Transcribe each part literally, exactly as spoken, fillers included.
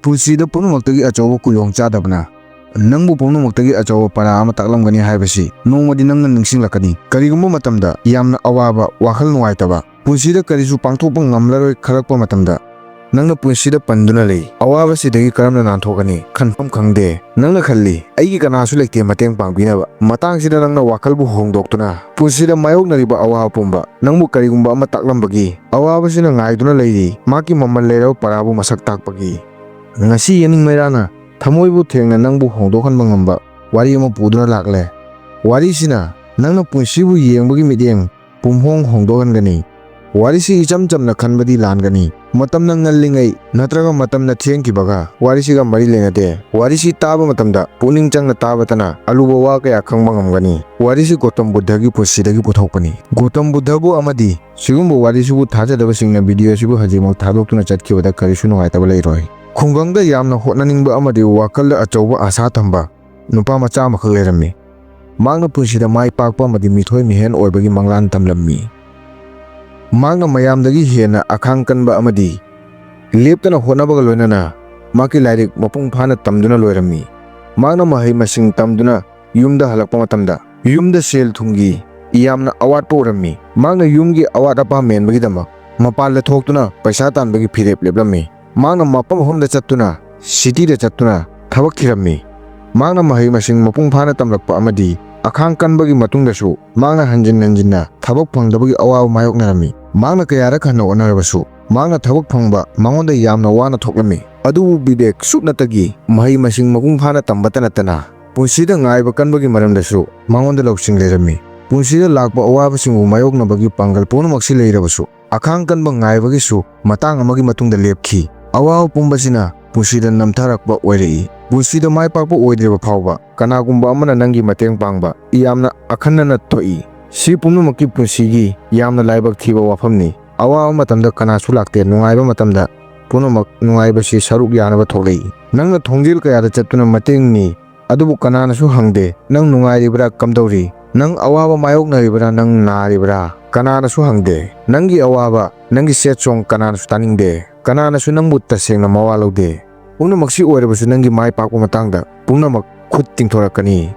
ꯄꯨꯟꯁꯤꯗ ꯄꯨꯝꯅꯃꯛꯇꯒꯤ ꯑꯆꯧꯕ ꯈꯨꯗꯣꯡꯆꯥꯗꯕꯅ ꯅꯪꯕꯨ ꯄꯨꯝꯅꯃꯛꯇꯒꯤ ꯑꯆꯧꯕ ꯄꯔꯥ ꯑꯃ ꯇꯥꯛꯂꯝꯒꯅꯤ ꯍꯥꯏꯕꯁꯤ ꯅꯣꯡꯃꯗꯤ ꯅꯪꯅ ꯅꯤꯡꯁꯤꯡꯂꯛꯀꯅꯤ꯫ ꯀꯔꯤꯒꯨꯝꯕ ꯃꯇꯝꯗ ꯌꯥꯝꯅ ꯑꯋꯥꯕ, ꯋꯥꯈꯜ ꯅꯨꯡꯉꯥꯏꯇꯕ, ꯄꯨꯟꯁꯤꯗ ꯀꯔꯤꯁꯨ ꯄꯥꯡꯊꯣꯛꯄ ꯉꯝꯂꯔꯣꯏ ꯈꯜꯂꯛꯄ ꯃꯇꯝꯗ, ꯅꯪꯅ ꯄꯨꯟꯁꯤꯗ ꯄꯟꯗꯨꯅ ꯂꯩ꯫ ꯑꯋꯥꯕꯁꯤꯗꯒꯤ ꯀꯔꯝꯅ ꯅꯥꯟꯊꯣꯛꯀꯅꯤ? ꯈꯟꯐꯝ ꯈꯪꯗꯦ꯫ ꯅꯪꯅ ꯈꯜꯂꯤ, "ꯑꯩꯒꯤ ꯀꯅꯥꯁꯨ ꯂꯩꯇꯦ ꯃꯇꯦꯡ ꯄꯥꯡꯕꯤꯅꯕ"꯫ ꯃꯇꯥꯡꯁꯤꯗ ꯅꯪꯅ ꯋꯥꯈꯜꯕꯨ ꯍꯣꯡꯗꯣꯛꯇꯨꯅ, ꯄꯨꯟꯁꯤꯗ ꯃꯥꯌꯣꯛꯅꯔꯤꯕ ꯑꯋꯥꯕ ꯄꯨꯝꯕ ꯅꯪꯕꯨ ꯀꯔꯤꯒꯨꯝꯕ ꯑꯃ ꯇꯥꯛꯂꯝꯕꯒꯤ, ꯑꯋꯥꯕꯁꯤꯅ ꯉꯥꯏꯗꯨꯅ ꯂꯩꯔꯤ, ꯃꯍꯥꯛꯀꯤ ꯃꯃꯜ ꯂꯩꯔꯕ ꯄꯔꯥꯕꯨ ꯃꯁꯛ ꯇꯥꯛꯄꯒꯤ꯫ ꯉꯁꯤ ꯌꯦꯅꯤꯡ ꯃꯩꯔꯥꯅ ꯊꯃꯣꯏꯕꯨ ꯊꯦꯡꯅ ꯅꯪꯕꯨ ꯍꯣꯡꯗꯣꯛꯍꯟꯕ ꯉꯝꯕ ꯋꯥꯔꯤ ꯑꯃ ꯄꯨꯗꯨꯅ ꯂꯥꯛꯂꯦ꯫ ꯋꯥꯔꯤꯁꯤꯅ ꯅꯪꯅ ꯄꯨꯟꯁꯤꯕꯨ ꯌꯦꯡꯕꯒꯤ ꯃꯤꯠꯌꯦꯡ ꯄꯨꯝꯍꯣꯡ ꯍꯣꯡꯗꯣꯛꯍꯟꯒꯅꯤ꯫ ꯋꯥꯔꯤꯁꯤ ꯏꯆꯝ ꯆꯝꯅ ꯈꯟꯕꯗꯤ ꯂꯥꯟꯒꯅꯤ꯫ ꯃꯇꯝꯅ ꯉꯜꯂꯤꯉꯩ ꯅꯠꯇ꯭ꯔꯒ ꯃꯇꯝꯅ ꯊꯦꯡꯈꯤꯕꯒ ꯋꯥꯔꯤꯁꯤꯒ ꯃꯔꯤ ꯂꯩꯅꯗꯦ꯫ ꯋꯥꯔꯤꯁꯤ ꯇꯥꯕ ꯃꯇꯝꯗ ꯄꯨꯛꯅꯤꯡ ꯆꯪꯅ ꯇꯥꯕꯇꯅ ꯑꯂꯨꯕ ꯋꯥ ꯀꯌꯥ ꯈꯪꯕ ꯉꯝꯒꯅꯤ꯫ ꯋꯥꯔꯤꯁꯤ ꯒꯣꯇꯝ ꯕꯨꯗꯙꯒꯤ ꯄꯨꯟꯁꯤꯗꯒꯤ ꯄꯨꯊꯣꯛꯄꯅꯤ꯫ ꯒꯣꯇꯝ ꯕꯨꯗꯙꯕꯨ ꯑꯃꯗꯤ ꯁꯤꯒꯨꯝꯕ ꯋꯥꯔꯤꯁꯤꯕꯨ ꯊꯥꯖꯗꯕꯁꯤꯡꯅ ꯚꯤꯗꯤꯑꯣ ꯑꯁꯤꯕꯨ ꯍꯧꯖꯤꯛꯃꯛ ꯊꯥꯗꯣꯛꯇꯨꯅ ꯆꯠꯈꯤꯕꯗ ꯀꯔꯤꯁꯨ ꯅꯨꯡꯉꯥꯏꯇꯕ ꯂꯩꯔꯣꯏ꯫ ꯈꯨꯡꯒꯪꯗ ꯌꯥꯝꯅ ꯍꯣꯠꯅꯅꯤꯡꯕ ꯑꯃꯗꯤ ꯋꯥꯈꯜꯗ ꯑꯆꯧꯕ ꯑꯥꯁꯥ ꯊꯝꯕ ꯅꯨꯄꯥ ꯃꯆꯥ ꯑꯃꯈꯛ ꯂꯩꯔꯝꯃꯤ꯫ ꯃꯍꯥꯛꯅ ꯄꯨꯟꯁꯤꯗ ꯃꯥꯏ ꯄꯥꯛꯄ ꯑꯃꯗꯤ ꯃꯤꯊꯣꯏ ꯃꯤꯍꯦꯟ ꯑꯣꯏꯕꯒꯤ ꯃꯪꯂꯥꯟ ꯇꯝꯂꯝꯃꯤ꯫ ꯃꯍꯥꯛꯅ ꯃꯌꯥꯝꯗꯒꯤ ꯍꯦꯟꯅ ꯑꯈꯥꯡ ꯀꯟꯕ ꯑꯃꯗꯤ ꯂꯦꯞꯇꯅ ꯍꯣꯠꯅꯕꯒ ꯂꯣꯏꯅꯅ ꯃꯍꯥꯛꯀꯤ ꯂꯥꯏꯔꯤꯛ ꯃꯄꯨꯡ ꯐꯥꯅ ꯇꯝꯗꯨꯅ ꯂꯣꯏꯔꯝꯃꯤ꯫ ꯃꯍꯥꯛꯅ ꯃꯍꯩ ꯃꯁꯤꯡ ꯇꯝꯗꯨꯅ ꯌꯨꯝꯗ ꯍꯜꯂꯛꯄ ꯃꯇꯝꯗ ꯌꯨꯝꯗ ꯁꯦꯜ ꯊꯨꯝꯒꯤ ꯌꯥꯝꯅ ꯑꯋꯥꯠꯄ ꯑꯣꯏꯔꯝꯃꯤ꯫ ꯃꯍꯥꯛꯅ ꯌꯨꯝꯒꯤ ꯑꯋꯥꯠ ꯑꯄꯥ ꯃꯦꯟꯕꯒꯤꯗꯃꯛ ꯃꯄꯥꯟꯗ ꯊꯣꯛꯇꯨꯅ ꯄꯩꯁꯥ ꯇꯥꯟꯕꯒꯤ ꯐꯤꯔꯦꯞ ꯂꯦꯞꯂꯝꯃꯤ꯫ ꯃꯍꯥꯛꯅ ꯃꯐꯝ ꯑꯍꯨꯝꯗ ꯆꯠꯇꯨꯅ, ꯁꯤꯇꯤꯗ ꯆꯠꯇꯨꯅ ꯊꯕꯛ ꯊꯤꯔꯝꯃꯤ꯫ ꯃꯍꯥꯛꯅ ꯃꯍꯩ ꯃꯁꯤꯡ ꯃꯄꯨꯡ ꯐꯥꯅ ꯇꯝꯂꯛꯄ ꯑꯃꯗꯤ ꯑꯈꯥꯡ ꯀꯟꯕꯒꯤ ꯃꯇꯨꯡꯗꯁꯨ ꯃꯍꯥꯛꯅ ꯍꯟꯖꯤꯟ ꯍꯟꯖꯤꯟꯅ ꯊꯕꯛ ꯐꯪꯗꯕꯒꯤ ꯑꯋꯥꯕ ꯃꯥꯌꯣꯛꯅꯔꯝꯃꯤ꯫ ꯃꯍꯥꯛꯅ ꯀꯌꯥꯔꯛ ꯍꯟꯅ ꯍꯣꯠꯅꯔꯕꯁꯨ ꯃꯍꯥꯛꯅ ꯊꯕꯛ ꯐꯪꯕ ꯃꯉꯣꯟꯗ ꯌꯥꯝꯅ ꯋꯥꯅ ꯊꯣꯛꯂꯝꯃꯤ꯫ ꯑꯗꯨꯕꯨ ꯕꯤꯕꯦꯛ ꯁꯨꯞꯅꯇꯒꯤ ꯃꯍꯩ ꯃꯁꯤꯡ ꯃꯄꯨꯡ ꯐꯥꯅ ꯇꯝꯕꯇ ꯅꯠꯇꯅ ꯄꯨꯟꯁꯤꯗ ꯉꯥꯏꯕ ꯀꯟꯕꯒꯤ ꯃꯔꯝꯗꯁꯨ ꯃꯉꯣꯟꯗ ꯂꯧꯁꯤꯡ ꯂꯩꯔꯝꯃꯤ꯫ ꯄꯨꯟꯁꯤꯗ ꯂꯥꯛꯄ ꯑꯋꯥꯕꯁꯤꯡꯕꯨ ꯃꯥꯌꯣꯛꯅꯕꯒꯤ ꯄꯥꯡꯒꯜ ꯄꯨꯝꯅꯃꯛꯁꯤ ꯂꯩꯔꯕꯁꯨ, ꯑꯈꯥꯡ ꯀꯟꯕ ꯉꯥꯏꯕꯒꯤꯁꯨ ꯃꯇꯥꯡ ꯑꯃꯒꯤ ꯃꯇꯨꯡꯗ ꯂꯦꯞꯈꯤ꯫ ꯑꯋꯥꯕ ꯄꯨꯝꯕꯁꯤꯅ ꯄꯨꯟꯁꯤꯗ ꯅꯝꯊꯔꯛꯄ ꯑꯣꯏꯔꯛꯏ꯫ ꯄꯨꯟꯁꯤꯗ ꯃꯥꯏ ꯄꯥꯛꯄ ꯑꯣꯏꯗ꯭ꯔꯤꯕ ꯐꯥꯎꯕ ꯀꯅꯥꯒꯨꯝꯕ ꯑꯃꯅ ꯅꯪꯒꯤ ꯃꯇꯦꯡ ꯄꯥꯡꯕ ꯌꯥꯝꯅ ꯑꯈꯟꯅꯅ ꯊꯣꯛꯏ꯫ ꯁꯤ ꯄꯨꯝꯅꯃꯛꯀꯤ ꯄꯨꯟꯁꯤꯒꯤ ꯌꯥꯝꯅ ꯂꯥꯏꯕꯛ ꯊꯤꯕ ꯋꯥꯐꯝꯅꯤ꯫ ꯑꯋꯥꯕ ꯃꯇꯝꯗ ꯀꯅꯥꯁꯨ ꯂꯥꯛꯇꯦ, ꯅꯨꯡꯉꯥꯏꯕ ꯃꯇꯝꯗ ꯄꯨꯝꯅꯃꯛ ꯅꯨꯡꯉꯥꯏꯕꯁꯤ ꯁꯔꯨꯛ ꯌꯥꯅꯕ ꯊꯣꯛꯂꯛꯏ꯫ ꯅꯪꯅ ꯊꯣꯡꯖꯤꯜ ꯀꯌꯥꯗ ꯆꯠꯇꯨꯅ ꯃꯇꯦꯡ ꯅꯤ, ꯑꯗꯨꯕꯨ ꯀꯅꯥꯅꯁꯨ ꯍꯪꯗꯦ, "ꯅꯪ ꯅꯨꯡꯉꯥꯏꯔꯤꯕ꯭ꯔꯥ? ꯀꯝꯗꯧꯔꯤ? ꯅꯪ ꯑꯋꯥꯕ ꯃꯥꯌꯣꯛꯅꯔꯤꯕ꯭ꯔꯥ? ꯅꯪ ꯅꯥꯔꯤꯕ꯭ꯔꯥ?" ꯀꯅꯥꯅꯁꯨ ꯍꯪꯗꯦ꯫ ꯅꯪꯒꯤ ꯑꯋꯥꯕ, ꯅꯪꯒꯤ ꯁꯦꯠ ꯁꯣꯡ ꯀꯅꯥꯅꯁꯨ ꯇꯥꯅꯤꯡꯗꯦ꯫ ꯀꯅꯥꯅꯁꯨ ꯅꯪꯕꯨ ꯇꯁꯦꯡꯅ ꯃꯋꯥ ꯂꯧꯗꯦ꯫ ꯄꯨꯝꯅꯃꯛꯁꯤ ꯑꯣꯏꯔꯕꯁꯨ ꯅꯪꯒꯤ ꯃꯥꯏ ꯄꯥꯛꯄ ꯃꯇꯥꯡꯗ ꯄꯨꯝꯅꯃꯛ ꯈꯨꯠ ꯇꯤꯡꯊꯣꯔꯛꯀꯅꯤ꯫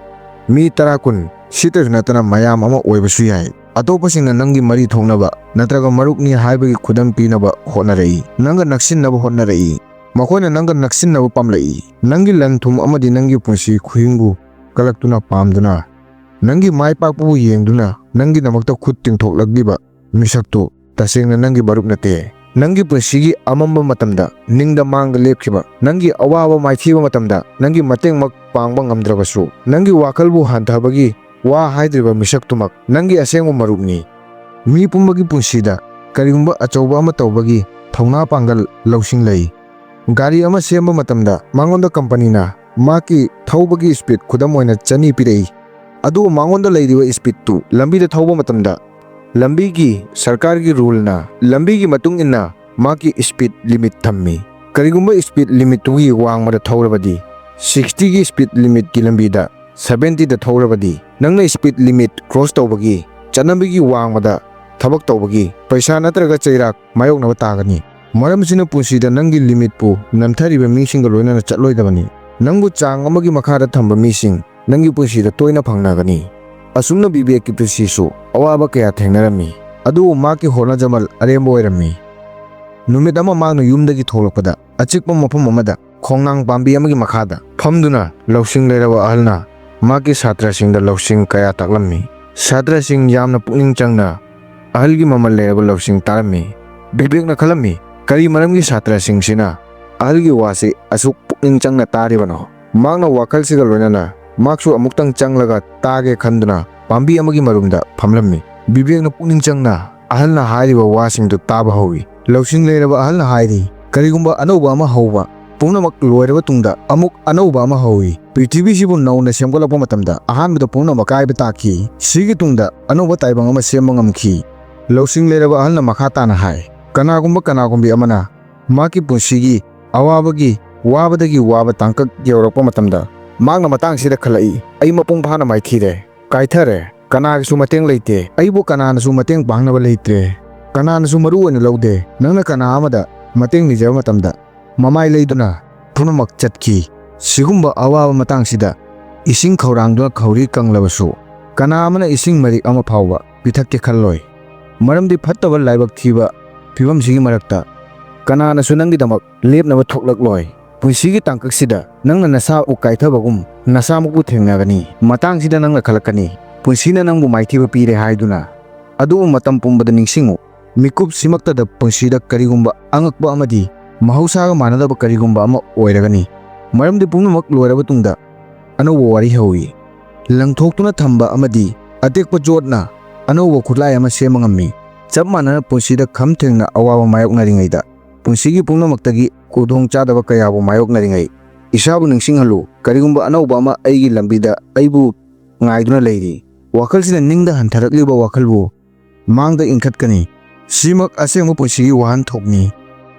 ꯃꯤ ꯇꯔꯥ ꯀꯨꯟ ꯁꯤꯇꯁꯨ ꯅꯠꯇꯅ ꯃꯌꯥꯝ ꯑꯃ ꯑꯣꯏꯕꯁꯨ ꯌꯥꯏ꯫ ꯑꯇꯣꯞꯄꯁꯤꯡꯅ ꯅꯪꯒꯤ ꯃꯔꯤ ꯊꯣꯛꯅꯕ ꯅꯠꯇ꯭ꯔꯒ ꯃꯔꯨꯞꯅꯤ ꯍꯥꯏꯕꯒꯤ ꯈꯨꯗꯝ ꯄꯤꯅꯕ ꯍꯣꯠꯅꯔꯛꯏ꯫ ꯅꯪꯒ ꯅꯛꯁꯤꯟꯅꯕ ꯍꯣꯠꯅꯔꯛꯏ꯫ ꯃꯈꯣꯏꯅ ꯅꯪꯒ ꯅꯛꯁꯤꯟꯅꯕ ꯄꯥꯝꯂꯛꯏ꯫ ꯅꯪꯒꯤ ꯂꯟ ꯊꯨꯝ ꯑꯃꯗꯤ ꯅꯪꯒꯤ ꯄꯨꯟꯁꯤ ꯈꯨꯍꯤꯡꯕꯨ ꯀꯜꯂꯛꯇꯨꯅ ꯄꯥꯝꯗꯨꯅ, ꯅꯪꯒꯤ ꯃꯥꯏ ꯄꯥꯛꯄꯕꯨ ꯌꯦꯡꯗꯨꯅ ꯅꯪꯒꯤꯗꯃꯛꯇ ꯈꯨꯠ ꯇꯤꯡꯊꯣꯛꯂꯛꯂꯤꯕ ꯃꯤꯁꯛꯇꯨ ꯇꯁꯦꯡꯅ ꯅꯪꯒꯤ ꯃꯔꯨꯞ ꯅꯠꯇꯦ꯫ ꯅꯪꯒꯤ ꯄꯨꯟꯁꯤꯒꯤ ꯑꯃꯝꯕ ꯃꯇꯝꯗ ꯅꯤꯡꯗ ꯃꯥꯡꯗ ꯂꯦꯞꯈꯤꯕ, ꯅꯪꯒꯤ ꯑꯋꯥꯕ ꯃꯥꯏꯊꯤꯕ ꯃꯇꯝꯗ ꯅꯪꯒꯤ ꯃꯇꯦꯡꯃꯛ ꯄꯥꯡꯕ ꯉꯝꯗ꯭ꯔꯕꯁꯨ, ꯅꯪꯒꯤ ꯋꯥꯈꯜꯕꯨ ꯍꯟꯊꯕꯒꯤ ꯋꯥ ꯍꯥꯏꯗ꯭ꯔꯤꯕ ꯃꯤꯁꯛꯇꯨꯃꯛ ꯅꯪꯒꯤ ꯑꯁꯦꯡꯕ ꯃꯔꯨꯞꯅꯤ꯫ ꯃꯤ ꯄꯨꯝꯕꯒꯤ ꯄꯨꯟꯁꯤꯗ ꯀꯔꯤꯒꯨꯝꯕ ꯑꯆꯧꯕ ꯑꯃ ꯇꯧꯕꯒꯤ ꯊꯧꯅꯥ ꯄꯥꯡꯒꯜ ꯂꯧꯁꯤꯡ ꯂꯩ꯫ ꯒꯥꯔꯤ ꯑꯃ ꯁꯦꯝꯕ ꯃꯇꯝꯗ ꯃꯉꯣꯟꯗ ꯀꯝꯄꯅꯤꯅ ꯃꯍꯥꯛꯀꯤ ꯊꯧꯕꯒꯤ ꯁ꯭ꯄꯤꯗ ꯈꯨꯗꯝ ꯑꯣꯏꯅ ꯆꯅꯤ ꯄꯤꯔꯛꯏ꯫ ꯑꯗꯨꯕꯨ ꯃꯉꯣꯟꯗ ꯂꯩꯔꯤꯕ ꯁ꯭ꯄꯤꯗꯇꯨ ꯂꯝꯕꯤꯗ ꯊꯧꯕ ꯃꯇꯝꯗ ꯂꯝꯕꯤꯒꯤ ꯁꯔꯀꯥꯔꯒꯤ ꯔꯨꯜꯅ ꯂꯝꯕꯤꯒꯤ ꯃꯇꯨꯡ ꯏꯟꯅ ꯃꯍꯥꯛꯀꯤ ꯁ꯭ꯄꯤꯗ ꯂꯤꯃꯤꯠ ꯊꯝꯃꯤ꯫ ꯀꯔꯤꯒꯨꯝꯕ ꯁ꯭ꯄꯤꯗ ꯂꯤꯃꯤꯠꯇꯨꯒꯤ ꯋꯥꯡꯃꯗ ꯊꯧꯔꯕꯗꯤ, ꯁꯤꯛꯁꯇꯤꯒꯤ ꯁ꯭ꯄꯤꯗ ꯂꯤꯃꯤꯠꯀꯤ ꯂꯝꯕꯤꯗ ꯁꯕꯦꯟꯇꯤꯗ ꯊꯧꯔꯕꯗꯤ, ꯅꯪꯅ ꯁ꯭ꯄꯤꯗ ꯂꯤꯃꯤꯠ ꯀ꯭ꯔꯣꯁ ꯇꯧꯕꯒꯤ ꯆꯠꯅꯕꯤꯒꯤ ꯋꯥꯡꯃꯗ ꯊꯕꯛ ꯇꯧꯕꯒꯤ ꯄꯩꯁꯥ ꯅꯠꯇ꯭ꯔꯒ ꯆꯩꯔꯥꯛ ꯃꯥꯌꯣꯛꯅꯕ ꯇꯥꯒꯅꯤ꯫ ꯃꯔꯝ ꯑꯁꯤꯅ ꯄꯨꯟꯁꯤꯗ ꯅꯪꯒꯤ ꯂꯤꯃꯤꯠꯄꯨ ꯅꯝꯊꯔꯤꯕ ꯃꯤꯁꯤꯡꯒ ꯂꯣꯏꯅꯅ ꯆꯠꯂꯣꯏꯗꯕꯅꯤ꯫ ꯅꯪꯕꯨ ꯆꯥꯡ ꯑꯃꯒꯤ ꯃꯈꯥꯗ ꯊꯝꯕ ꯃꯤꯁꯤꯡ ꯅꯪꯒꯤ ꯄꯨꯟꯁꯤꯗ ꯇꯣꯏꯅ ꯐꯪꯅꯒꯅꯤ꯫ ꯑꯁꯨꯝꯅ ꯕꯤꯕꯦꯛꯀꯤ ꯄꯨꯟꯁꯤꯁꯨ ꯑꯋꯥꯕ ꯀꯌꯥ ꯊꯦꯡꯅꯔꯝꯃꯤ, ꯑꯗꯨꯕꯨ ꯃꯍꯥꯛꯀꯤ ꯍꯣꯠꯅꯖꯃꯜ ꯑꯔꯦꯝꯕ ꯑꯣꯏꯔꯝꯃꯤ꯫ ꯅꯨꯃꯤꯠ ꯑꯃ ꯃꯍꯥꯛꯅ ꯌꯨꯝꯗꯒꯤ ꯊꯣꯛꯂꯛꯄꯗ ꯑꯆꯤꯛꯄ ꯃꯐꯝ ꯑꯃꯗ ꯈꯣꯡꯅꯥꯡ ꯄꯥꯝꯕꯤ ꯑꯃꯒꯤ ꯃꯈꯥꯗ ꯐꯝꯗꯨꯅ ꯂꯧꯁꯤꯡ ꯂꯩꯔꯕ ꯑꯍꯜꯅ ꯃꯍꯥꯛꯀꯤ ꯁꯥꯇ꯭ꯔꯁꯤꯡꯗ ꯂꯧꯁꯤꯡ ꯀꯌꯥ ꯇꯥꯛꯂꯝꯃꯤ꯫ ꯁꯥꯇ꯭ꯔꯁꯤꯡ ꯌꯥꯝꯅ ꯄꯨꯛꯅꯤꯡ ꯆꯪꯅ ꯑꯍꯜꯒꯤ ꯃꯃꯜ ꯂꯩꯔꯕ ꯂꯧꯁꯤꯡ ꯇꯥꯔꯝꯃꯤ꯫ ꯕꯤꯕꯦꯛꯅ ꯈꯜꯂꯝꯃꯤ, "ꯀꯔꯤ ꯃꯔꯝꯒꯤ ꯁꯥꯇ꯭ꯔꯁꯤꯡꯁꯤꯅ ꯑꯍꯜꯒꯤ ꯋꯥꯁꯤ ꯑꯁꯨꯛ ꯄꯨꯛꯅꯤꯡ ꯆꯪꯅ ꯇꯥꯔꯤꯕꯅꯣ?" ꯃꯍꯥꯛꯅ ꯋꯥꯈꯜꯁꯤꯒ ꯂꯣꯏꯅꯅ ꯃꯍꯥꯛꯁꯨ ꯑꯃꯨꯛꯇꯪ ꯆꯪꯂꯒ ꯇꯥꯒꯦ ꯈꯟꯗꯨꯅ ꯄꯥꯝꯕꯤ ꯑꯃꯒꯤ ꯃꯔꯨꯝꯗ ꯐꯝꯂꯝꯃꯤ꯫ ꯕꯤꯕꯦꯛꯅ ꯄꯨꯛꯅꯤꯡ ꯆꯪꯅ ꯑꯍꯜꯅ ꯍꯥꯏꯔꯤꯕ ꯋꯥꯁꯤꯡꯗꯨ ꯇꯥꯕ ꯍꯧꯏ꯫ ꯂꯧꯁꯤꯡ ꯂꯩꯔꯕ ꯑꯍꯜꯅ ꯍꯥꯏꯔꯤ, "ꯀꯔꯤꯒꯨꯝꯕ ꯑꯅꯧꯕ ꯑꯃ ꯍꯧꯕ ꯄꯨꯝꯅꯃꯛ ꯂꯣꯏꯔꯕ ꯇꯨꯡꯗ ꯑꯃꯨꯛ ꯑꯅꯧꯕ ꯑꯃ ꯍꯧꯏ꯫ ꯄ꯭ꯔꯤꯊꯤꯕꯤꯁꯤꯕꯨ ꯅꯧꯅ ꯁꯦꯝꯒꯠꯂꯛꯄ ꯃꯇꯝꯗ ꯑꯍꯥꯟꯕꯗ ꯄꯨꯝꯅꯃꯛ ꯑꯀꯥꯏꯕ ꯇꯥꯈꯤ꯫ ꯁꯤꯒꯤ ꯇꯨꯡꯗ ꯑꯅꯧꯕ ꯇꯥꯏꯕꯪ ꯑꯃ ꯁꯦꯝꯕ ꯉꯝꯈꯤ꯫" ꯂꯧꯁꯤꯡ ꯂꯩꯔꯕ ꯑꯍꯜꯅ ꯃꯈꯥ ꯇꯥꯅ ꯍꯥꯏ, "ꯀꯅꯥꯒꯨꯝꯕ ꯀꯅꯥꯒꯨꯝꯕꯤ ꯑꯃꯅ ꯃꯍꯥꯛꯀꯤ ꯄꯨꯟꯁꯤꯒꯤ ꯑꯋꯥꯕꯒꯤ ꯋꯥꯕꯗꯒꯤ ꯋꯥꯕ ꯇꯥꯡꯀꯛ ꯌꯧꯔꯛꯄ ꯃꯇꯝꯗ ꯃꯍꯥꯛꯅ ꯃꯇꯥꯡꯁꯤꯗ ꯈꯜꯂꯛꯏ, 'ꯑꯩ ꯃꯄꯨꯡ ꯐꯥꯅ ꯃꯥꯏꯊꯤꯔꯦ, ꯀꯥꯏꯊꯔꯦ, ꯀꯅꯥꯒꯤꯁꯨ ꯃꯇꯦꯡ ꯂꯩꯇꯦ, ꯑꯩꯕꯨ ꯀꯅꯥꯅꯁꯨ ꯃꯇꯦꯡ ꯄꯥꯡꯅꯕ ꯂꯩꯇ꯭ꯔꯦ, ꯀꯅꯥꯅꯁꯨ ꯃꯔꯨ ꯑꯣꯏꯅ ꯂꯧꯗꯦ.' ꯅꯪꯅ ꯀꯅꯥ ꯑꯃꯗ ꯃꯇꯦꯡ ꯅꯤꯖꯕ ꯃꯇꯝꯗ ꯃꯃꯥꯏ ꯂꯩꯗꯨꯅ ꯄꯨꯝꯅꯃꯛ ꯆꯠꯈꯤ꯫ ꯁꯤꯒꯨꯝꯕ ꯑꯋꯥꯕ ꯃꯇꯥꯡꯁꯤꯗ ꯏꯁꯤꯡ ꯈꯧꯔꯥꯡꯗꯨꯅ ꯈꯧꯔꯤ ꯀꯪꯂꯕꯁꯨ ꯀꯅꯥ ꯑꯃꯅ ꯏꯁꯤꯡ ꯃꯔꯤꯛ ꯑꯃ ꯐꯥꯎꯕ ꯄꯤꯊꯛꯀꯦ ꯈꯜꯂꯣꯏ꯫ ꯃꯔꯝꯗꯤ ꯐꯠꯇꯕ ꯂꯥꯏꯕꯛ ꯊꯤꯕ ꯐꯤꯕꯝꯁꯤꯒꯤ ꯃꯔꯛꯇ ꯀꯅꯥꯅꯁꯨ ꯅꯪꯒꯤꯗꯃꯛ ꯂꯦꯞꯅꯕ ꯊꯣꯛꯂꯛꯂꯣꯏ꯫ ꯄꯨꯟꯁꯤꯒꯤ ꯇꯥꯡꯀꯛꯁꯤꯗ ꯅꯪꯅ ꯅꯁꯥꯕꯨ ꯀꯥꯏꯊꯕꯒꯨꯝ ꯅꯁꯥꯃꯛꯄꯨ ꯊꯦꯡꯅꯒꯅꯤ꯫ ꯃꯇꯥꯡꯁꯤꯗ ꯅꯪꯅ ꯈꯜꯂꯛꯀꯅꯤ, ꯄꯨꯟꯁꯤꯅ ꯅꯪꯕꯨ ꯃꯥꯏꯊꯤꯕ ꯄꯤꯔꯦ ꯍꯥꯏꯗꯨꯅ꯫ ꯑꯗꯨꯕꯨ ꯃꯇꯝ ꯄꯨꯝꯕꯗ ꯅꯤꯡꯁꯤꯡꯉꯨ, ꯃꯤꯀꯨꯞꯁꯤꯃꯛꯇꯗ ꯄꯨꯟꯁꯤꯗ ꯀꯔꯤꯒꯨꯝꯕ ꯑꯉꯛꯄ ꯑꯃꯗꯤ ꯃꯍꯧꯁꯥꯒ ꯃꯥꯟꯅꯗꯕ ꯀꯔꯤꯒꯨꯝꯕ ꯑꯃ ꯑꯣꯏꯔꯒꯅꯤ꯫ ꯃꯔꯝꯗꯤ ꯄꯨꯝꯅꯃꯛ ꯂꯣꯏꯔꯕ ꯇꯨꯡꯗ ꯑꯅꯧꯕ ꯋꯥꯔꯤ ꯍꯧꯏ꯫ ꯂꯪꯊꯣꯛꯇꯨꯅ ꯊꯝꯕ ꯑꯃꯗꯤ ꯑꯇꯦꯛꯄ ꯆꯣꯠꯅ ꯑꯅꯧꯕ ꯈꯨꯠꯂꯥꯏ ꯑꯃ ꯁꯦꯝꯕ ꯉꯝꯃꯤ꯫ ꯆꯞ ꯃꯥꯟꯅꯅ ꯄꯨꯟꯁꯤꯗ ꯈꯝ ꯊꯦꯡꯅ ꯑꯋꯥꯕ ꯃꯥꯌꯣꯛꯅꯔꯤꯉꯩꯗ, ꯄꯨꯟꯁꯤꯒꯤ ꯄꯨꯝꯅꯃꯛꯇꯒꯤ ꯈꯨꯗꯣꯡ ꯆꯥꯗꯕ ꯀꯌꯥꯕꯨ ꯃꯥꯌꯣꯛꯅꯔꯤꯉꯩ, ꯏꯁꯥꯕꯨ ꯅꯤꯡꯁꯤꯡꯍꯜꯂꯨ, ꯀꯔꯤꯒꯨꯝꯕ ꯑꯅꯧꯕ ꯑꯃ ꯑꯩꯒꯤ ꯂꯝꯕꯤꯗ ꯑꯩꯕꯨ ꯉꯥꯏꯗꯨꯅ ꯂꯩꯔꯤ꯫ ꯋꯥꯈꯜꯁꯤꯅ ꯅꯤꯡꯗ ꯍꯟꯊꯔꯛꯂꯤꯕ ꯋꯥꯈꯜꯕꯨ ꯃꯥꯡꯗ ꯏꯟꯈꯠꯀꯅꯤ꯫ ꯁꯤꯃꯛ ꯑꯁꯦꯡꯕ ꯄꯨꯟꯁꯤꯒꯤ ꯋꯥꯍꯟꯊꯣꯛꯅꯤ꯫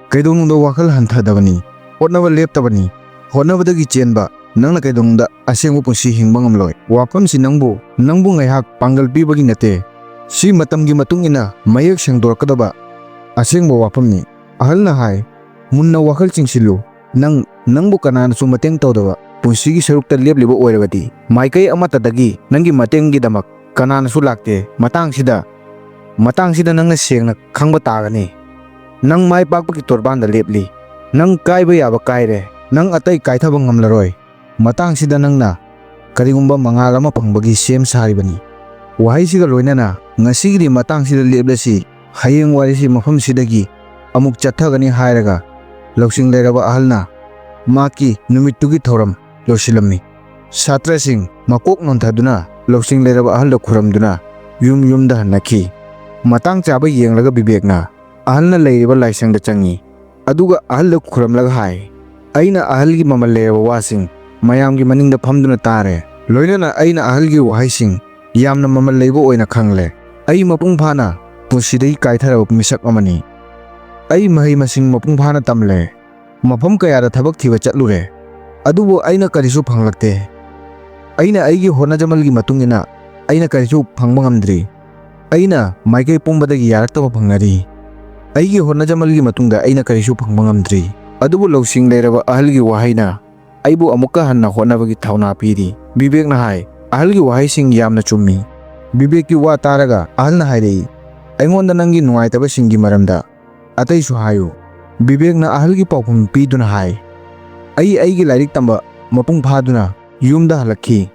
ꯀꯩꯗꯧꯅꯨꯡꯗ ꯋꯥꯈꯜ ꯍꯟꯊꯗꯕꯅꯤ, ꯍꯣꯠꯅꯕ ꯂꯦꯞꯇꯕꯅꯤ꯫ ꯍꯣꯠꯅꯕꯗꯒꯤ ꯆꯦꯟꯕ ꯅꯪꯅ ꯀꯩꯗꯧꯅꯨꯡꯗ ꯑꯁꯦꯡꯕ ꯄꯨꯟꯁꯤ ꯍꯤꯡꯕ ꯉꯝꯂꯣꯏ꯫ ꯋꯥꯐꯝꯁꯤ ꯅꯪꯕꯨ, ꯅꯪꯕꯨ ꯉꯥꯏꯍꯥꯛ ꯄꯥꯡꯒꯜ ꯄꯤꯕꯒꯤ ꯅꯠꯇꯦ꯫ ꯁꯤ ꯃꯇꯝꯒꯤ ꯃꯇꯨꯡ ꯏꯟꯅ ꯃꯌꯦꯛ ꯁꯦꯡꯗꯣꯔꯛꯀꯗꯕ ꯑꯁꯦꯡꯕ ꯋꯥꯐꯝꯅꯤ꯫ ꯑꯍꯜꯅ ꯍꯥꯏ, "ꯃꯨꯟꯅ ꯋꯥꯈꯜ ꯆꯤꯡꯁꯤꯜꯂꯨ꯫ ꯅꯪ, ꯅꯪꯕꯨ ꯀꯅꯥꯅꯁꯨ ꯃꯇꯦꯡ ꯇꯧꯗꯕ ꯄꯨꯟꯁꯤꯒꯤ ꯁꯔꯨꯛꯇ ꯂꯦꯞꯂꯤꯕ ꯑꯣꯏꯔꯕꯗꯤ, ꯃꯥꯏꯀꯩ ꯑꯃꯠꯇꯗꯒꯤ ꯅꯪꯒꯤ ꯃꯇꯦꯡꯒꯤꯗꯃꯛ ꯀꯅꯥꯅꯁꯨ ꯂꯥꯛꯇꯦ꯫ ꯃꯇꯥꯡꯁꯤꯗ, ꯃꯇꯥꯡꯁꯤꯗ ꯅꯪꯅ ꯁꯦꯡꯅ ꯈꯪꯕ ꯇꯥꯒꯅꯤ꯫ ꯅꯪ ꯃꯥꯏ ꯄꯥꯛꯄꯒꯤ ꯇꯣꯔꯕꯥꯟꯗ ꯂꯦꯞꯂꯤ꯫ ꯅꯪ ꯀꯥꯏꯕ ꯌꯥꯕ ꯀꯥꯏꯔꯦ꯫ ꯅꯪ ꯑꯇꯩ ꯀꯥꯏꯊꯕ ꯉꯝꯂꯔꯣꯏ꯫ ꯃꯇꯥꯡꯁꯤꯗ ꯅꯪꯅ ꯀꯔꯤꯒꯨꯝꯕ ꯃꯉꯥꯜ ꯑꯃ ꯐꯪꯕꯒꯤ ꯁꯦꯝ ꯁꯥꯔꯤꯕꯅꯤ꯫" ꯋꯥꯍꯩꯁꯤꯒ ꯂꯣꯏꯅꯅ ꯉꯁꯤꯒꯤꯗꯤ ꯃꯇꯥꯡꯁꯤꯗ ꯂꯦꯞꯂꯁꯤ꯫ ꯍꯌꯦꯡ ꯋꯥꯔꯤꯁꯤ ꯃꯐꯝꯁꯤꯗꯒꯤ ꯑꯃꯨꯛ ꯆꯠꯊꯒꯅꯤ ꯍꯥꯏꯔꯒ ꯂꯧꯁꯤꯡ ꯂꯩꯔꯕ ꯑꯍꯜꯅ ꯃꯍꯥꯛꯀꯤ ꯅꯨꯃꯤꯠꯇꯨꯒꯤ ꯊꯧꯔꯝ ꯂꯣꯏꯁꯤꯜꯂꯝꯃꯤ꯫ ꯁꯥꯇ꯭ꯔꯁꯤꯡ ꯃꯀꯣꯛ ꯅꯣꯟꯊꯗꯨꯅ ꯂꯧꯁꯤꯡ ꯂꯩꯔꯕ ꯑꯍꯜꯗ ꯈꯨꯔꯝꯗꯨꯅ ꯌꯨꯝ ꯌꯨꯝꯗ ꯍꯟꯅꯈꯤ꯫ ꯃꯇꯥꯡ ꯆꯥꯕ ꯌꯦꯡꯂꯒ ꯕꯤꯕꯦꯛꯅ ꯑꯍꯜꯅ ꯂꯩꯔꯤꯕ ꯂꯥꯏꯁꯪꯗ ꯆꯪꯉꯤ꯫ ꯑꯗꯨꯒ ꯑꯍꯜꯗ ꯈꯨꯔꯝꯂꯒ ꯍꯥꯏ, "ꯑꯩꯅ ꯑꯍꯜꯒꯤ ꯃꯃꯜ ꯂꯩꯔꯕ ꯋꯥꯁꯤꯡ ꯃꯌꯥꯝꯒꯤ ꯃꯅꯤꯡꯗ ꯐꯝꯗꯨꯅ ꯇꯥꯔꯦ꯫ ꯂꯣꯏꯅꯅ ꯑꯩꯅ ꯑꯍꯜꯒꯤ ꯋꯥꯍꯩꯁꯤꯡ ꯌꯥꯝꯅ ꯃꯃꯜ ꯂꯩꯕ ꯑꯣꯏꯅ ꯈꯪꯂꯦ꯫ ꯑꯩ ꯃꯄꯨꯡ ꯐꯥꯅ ꯄꯨꯟꯁꯤꯗꯒꯤ ꯀꯥꯏꯊꯔꯕ ꯃꯤꯁꯛ ꯑꯃꯅꯤ꯫ ꯑꯩ ꯃꯍꯩ ꯃꯁꯤꯡ ꯃꯄꯨꯡ ꯐꯥꯅ ꯇꯝꯂꯦ꯫ ꯃꯐꯝ ꯀꯌꯥꯗ ꯊꯕꯛ ꯊꯤꯕ ꯆꯠꯂꯨꯔꯦ꯫ ꯑꯗꯨꯕꯨ ꯑꯩꯅ ꯀꯔꯤꯁꯨ ꯐꯪꯂꯛꯇꯦ꯫ ꯑꯩꯅ ꯑꯩꯒꯤ ꯍꯣꯠꯅꯖꯃꯜꯒꯤ ꯃꯇꯨꯡ ꯏꯟꯅ ꯑꯩꯅ ꯀꯔꯤꯁꯨ ꯐꯪꯕ ꯉꯝꯗ꯭ꯔꯤ꯫ ꯑꯩꯅ ꯃꯥꯏꯀꯩ ꯄꯨꯝꯕꯗꯒꯤ ꯌꯥꯔꯛꯇꯕ ꯐꯪꯅꯔꯤ꯫ ꯑꯩꯒꯤ ꯍꯣꯠꯅꯖꯃꯜꯒꯤ ꯃꯇꯨꯡꯗ ꯑꯩꯅ ꯀꯔꯤꯁꯨ ꯐꯪꯕ ꯉꯝꯗ꯭ꯔꯤ꯫ ꯑꯗꯨꯕꯨ ꯂꯧꯁꯤꯡ ꯂꯩꯔꯕ ꯑꯍꯜꯒꯤ ꯋꯥꯍꯩꯅ ꯑꯩꯕꯨ ꯑꯃꯨꯛꯀ ꯍꯟꯅ ꯍꯣꯠꯅꯕꯒꯤ ꯊꯧꯅꯥ ꯄꯤꯔꯤ꯫ ꯕꯤꯕꯦꯛꯅ ꯍꯥꯏ, "ꯑꯍꯜꯒꯤ ꯋꯥꯍꯩꯁꯤꯡ ꯌꯥꯝꯅ ꯆꯨꯝꯃꯤ꯫" ꯕꯤꯕꯦꯛꯀꯤ ꯋꯥ ꯇꯥꯔꯒ ꯑꯍꯜꯅ ꯍꯥꯏꯔꯛꯏ, "ꯑꯩꯉꯣꯟꯗ ꯅꯪꯒꯤ ꯅꯨꯡꯉꯥꯏꯇꯕꯁꯤꯡꯒꯤ ꯃꯔꯝꯗ ꯑꯇꯩꯁꯨ ꯍꯥꯏꯌꯨ꯫" ꯕꯤꯕꯦꯛꯅ ꯑꯍꯜꯒꯤ ꯄꯥꯎꯈꯨꯝ ꯄꯤꯗꯨꯅ ꯍꯥꯏ, "ꯑꯩ ꯑꯩꯒꯤ ꯂꯥꯏꯔꯤꯛ ꯇꯝꯕ ꯃꯄꯨꯡ ꯐꯥꯗꯨꯅ ꯌꯨꯝꯗ ꯍꯜꯂꯛꯈꯤ꯫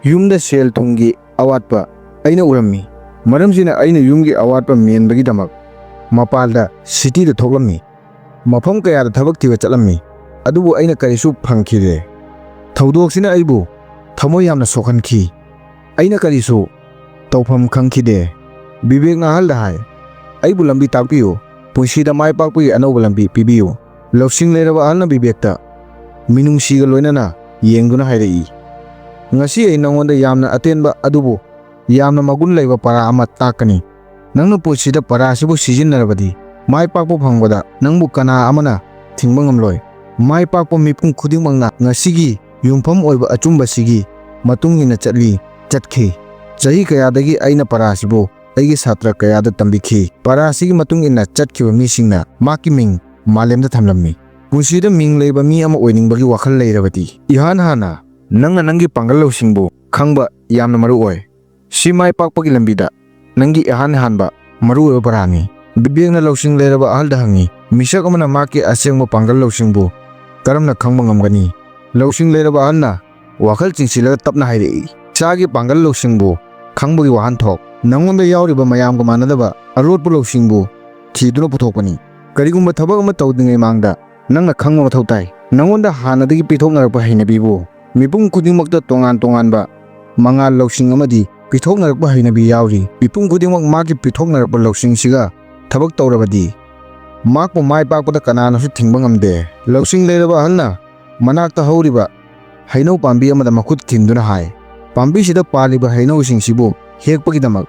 ꯌꯨꯝꯗ ꯁꯦꯜ ꯊꯨꯝꯒꯤ ꯑꯋꯥꯠꯄ ꯑꯩꯅ ꯎꯔꯝꯃꯤ꯫ ꯃꯔꯝꯁꯤꯅ ꯑꯩꯅ ꯌꯨꯝꯒꯤ ꯑꯋꯥꯠꯄ ꯃꯦꯟꯕꯒꯤꯗꯃꯛ ꯃꯄꯥꯟꯗ ꯁꯤꯇꯤꯗ ꯊꯣꯛꯂꯝꯃꯤ꯫ ꯃꯐꯝ ꯀꯌꯥꯗ ꯊꯕꯛ ꯊꯤꯕ ꯆꯠꯂꯝꯃꯤ꯫ ꯑꯗꯨꯕꯨ ꯑꯩꯅ ꯀꯔꯤꯁꯨ ꯐꯪꯈꯤꯗꯦ꯫ ꯊꯧꯗꯣꯛꯁꯤꯅ ꯑꯩꯕꯨ ꯊꯃꯣꯏ ꯌꯥꯝꯅ ꯁꯣꯛꯍꯟꯈꯤ꯫ ꯑꯩꯅ ꯀꯔꯤꯁꯨ ꯇꯧꯐꯝ ꯈꯪꯈꯤꯗꯦ꯫" ꯕꯤꯕꯦꯛꯅ ꯑꯍꯜꯗ ꯍꯥꯏ, "ꯑꯩꯕꯨ ꯂꯝꯕꯤ ꯇꯥꯛꯄꯤꯌꯨ꯫ ꯄꯨꯟꯁꯤꯗ ꯃꯥꯏ ꯄꯥꯛꯄꯒꯤ ꯑꯅꯧꯕ ꯂꯝꯕꯤ ꯄꯤꯕꯤꯌꯨ꯫" ꯂꯧꯁꯤꯡ ꯂꯩꯔꯕ ꯑꯍꯜꯅ ꯕꯤꯕꯦꯛꯇ ꯃꯤꯅꯨꯡꯁꯤꯒ ꯂꯣꯏꯅꯅ ꯌꯦꯡꯗꯨꯅ ꯍꯥꯏꯔꯛꯏ, "ꯉꯁꯤ ꯑꯩ ꯅꯉꯣꯟꯗ ꯌꯥꯝꯅ ꯑꯇꯦꯟꯕ ꯑꯗꯨꯕꯨ ꯌꯥꯝꯅ ꯃꯒꯨꯟ ꯂꯩꯕ ꯄꯔꯥ ꯑꯃ ꯇꯥꯛꯀꯅꯤ꯫ ꯅꯪꯅ ꯄꯨꯟꯁꯤꯗ ꯄꯔꯥ ꯑꯁꯤꯕꯨ ꯁꯤꯖꯤꯟꯅꯔꯕꯗꯤ, ꯃꯥꯏ ꯄꯥꯛꯄ ꯐꯪꯕꯗ ꯅꯪꯕꯨ ꯀꯅꯥ ꯑꯃꯅ ꯊꯤꯡꯕ ꯉꯝꯂꯣꯏ꯫" ꯃꯥꯏ ꯄꯥꯛꯄ ꯃꯤꯄꯨꯝ ꯈꯨꯗꯤꯡꯃꯛꯅ ꯉꯁꯤꯒꯤ ꯌꯨꯝꯐꯝ ꯑꯣꯏꯕ ꯑꯆꯨꯝꯕꯁꯤꯒꯤ ꯃꯇꯨꯡ ꯏꯟꯅ ꯆꯠꯂꯤ, ꯆꯠꯈꯤ꯫ ꯆꯍꯤ ꯀꯌꯥꯗꯒꯤ ꯑꯩꯅ ꯄꯔꯥ ꯑꯁꯤꯕꯨ ꯑꯩꯒꯤ ꯁꯥꯇ꯭ꯔ ꯀꯌꯥꯗ ꯇꯝꯕꯤꯈꯤ꯫ ꯄꯔꯥ ꯑꯁꯤꯒꯤ ꯃꯇꯨꯡ ꯏꯟꯅ ꯆꯠꯈꯤꯕ ꯃꯤꯁꯤꯡꯅ ꯃꯍꯥꯛꯀꯤ ꯃꯤꯡ ꯃꯥꯂꯦꯝꯗ ꯊꯝꯂꯝꯃꯤ꯫ ꯄꯨꯟꯁꯤꯗ ꯃꯤꯡ ꯂꯩꯕ ꯃꯤ ꯑꯃ ꯑꯣꯏꯅꯤꯡꯕꯒꯤ ꯋꯥꯈꯜ ꯂꯩꯔꯕꯗꯤ, ꯏꯍꯥꯟ ꯍꯥꯟꯅ ꯅꯪꯅ ꯅꯪꯒꯤ ꯄꯥꯡꯒꯜ ꯂꯧꯁꯤꯡꯕꯨ ꯈꯪꯕ ꯌꯥꯝꯅ ꯃꯔꯨ ꯑꯣꯏ꯫ ꯁꯤ ꯃꯥꯏ ꯄꯥꯛꯄꯒꯤ ꯂꯝꯕꯤꯗ ꯅꯪꯒꯤ ꯏꯍꯥꯟ ꯍꯥꯟꯕ ꯃꯔꯨꯑꯣꯏꯕ ꯄꯔꯥꯅꯤ꯫ ꯕꯤꯕꯦꯛꯅ ꯂꯧꯁꯤꯡ ꯂꯩꯔꯕ ꯑꯍꯜꯗ ꯍꯪꯉꯤ, "ꯃꯤꯁꯛ ꯑꯃꯅ ꯃꯍꯥꯛꯀꯤ ꯑꯁꯦꯡꯕ ꯄꯥꯡꯒꯜ ꯂꯧꯁꯤꯡꯕꯨ ꯀꯔꯝꯅ ꯈꯪꯕ ꯉꯝꯒꯅꯤ?" ꯂꯧꯁꯤꯡ ꯂꯩꯔꯕ ꯑꯍꯜꯅ ꯋꯥꯈꯜ ꯆꯤꯡꯁꯤꯜꯂꯒ ꯇꯞꯅ ꯍꯥꯏꯔꯛꯏ, "ꯏꯁꯥꯒꯤ ꯄꯥꯡꯒꯜ ꯂꯧꯁꯤꯡꯕꯨ ꯈꯪꯕꯒꯤ ꯋꯥꯍꯟꯊꯣꯛ ꯅꯉꯣꯟꯗ ꯌꯥꯎꯔꯤꯕ ꯃꯌꯥꯝꯒ ꯃꯥꯟꯅꯗꯕ ꯑꯔꯣꯠꯄ ꯂꯧꯁꯤꯡꯕꯨ ꯊꯤꯗꯨꯅ ꯄꯨꯊꯣꯛꯄꯅꯤ꯫ ꯀꯔꯤꯒꯨꯝꯕ ꯊꯕꯛ ꯑꯃ ꯇꯧꯗ꯭ꯔꯤꯉꯩ ꯃꯥꯡꯗ ꯅꯪꯅ ꯈꯪꯕ ꯃꯊꯧ ꯇꯥꯏ꯫ ꯅꯉꯣꯟꯗ ꯍꯥꯟꯅꯗꯒꯤ ꯄꯤꯊꯣꯛꯅꯔꯛꯄ ꯍꯩꯅꯕꯤꯕꯨ ꯃꯤꯄꯨꯝ ꯈꯨꯗꯤꯡꯃꯛꯇ ꯇꯣꯉꯥꯟ ꯇꯣꯉꯥꯟꯕ ꯃꯉꯥꯜ ꯂꯧꯁꯤꯡ ꯑꯃꯗꯤ ꯄꯤꯊꯣꯛꯅꯔꯛꯄ ꯍꯩꯅꯕꯤ ꯌꯥꯎꯔꯤ꯫ ꯃꯤꯄꯨꯝ ꯈꯨꯗꯤꯡꯃꯛ ꯃꯥꯒꯤ ꯄꯤꯊꯣꯛꯅꯔꯛꯄ ꯂꯧꯁꯤꯡꯁꯤꯒ ꯊꯕꯛ ꯇꯧꯔꯕꯗꯤ ꯃꯍꯥꯛꯄꯨ ꯃꯥꯏ ꯄꯥꯛꯄꯗ ꯀꯅꯥꯅꯁꯨ ꯊꯤꯡꯕ ꯉꯝꯗꯦ꯫" ꯂꯧꯁꯤꯡ ꯂꯩꯔꯕ ꯑꯍꯜꯅ ꯃꯅꯥꯛꯇ ꯍꯧꯔꯤꯕ ꯍꯩꯅꯧ ꯄꯥꯝꯕꯤ ꯑꯃꯗ ꯃꯈꯨꯠ ꯊꯤꯟꯗꯨꯅ ꯍꯥꯏ, "ꯄꯥꯝꯕꯤꯁꯤꯗ ꯄꯥꯜꯂꯤꯕ ꯍꯩꯅꯧꯁꯤꯡꯁꯤꯕꯨ ꯍꯦꯛꯄꯒꯤꯗꯃꯛ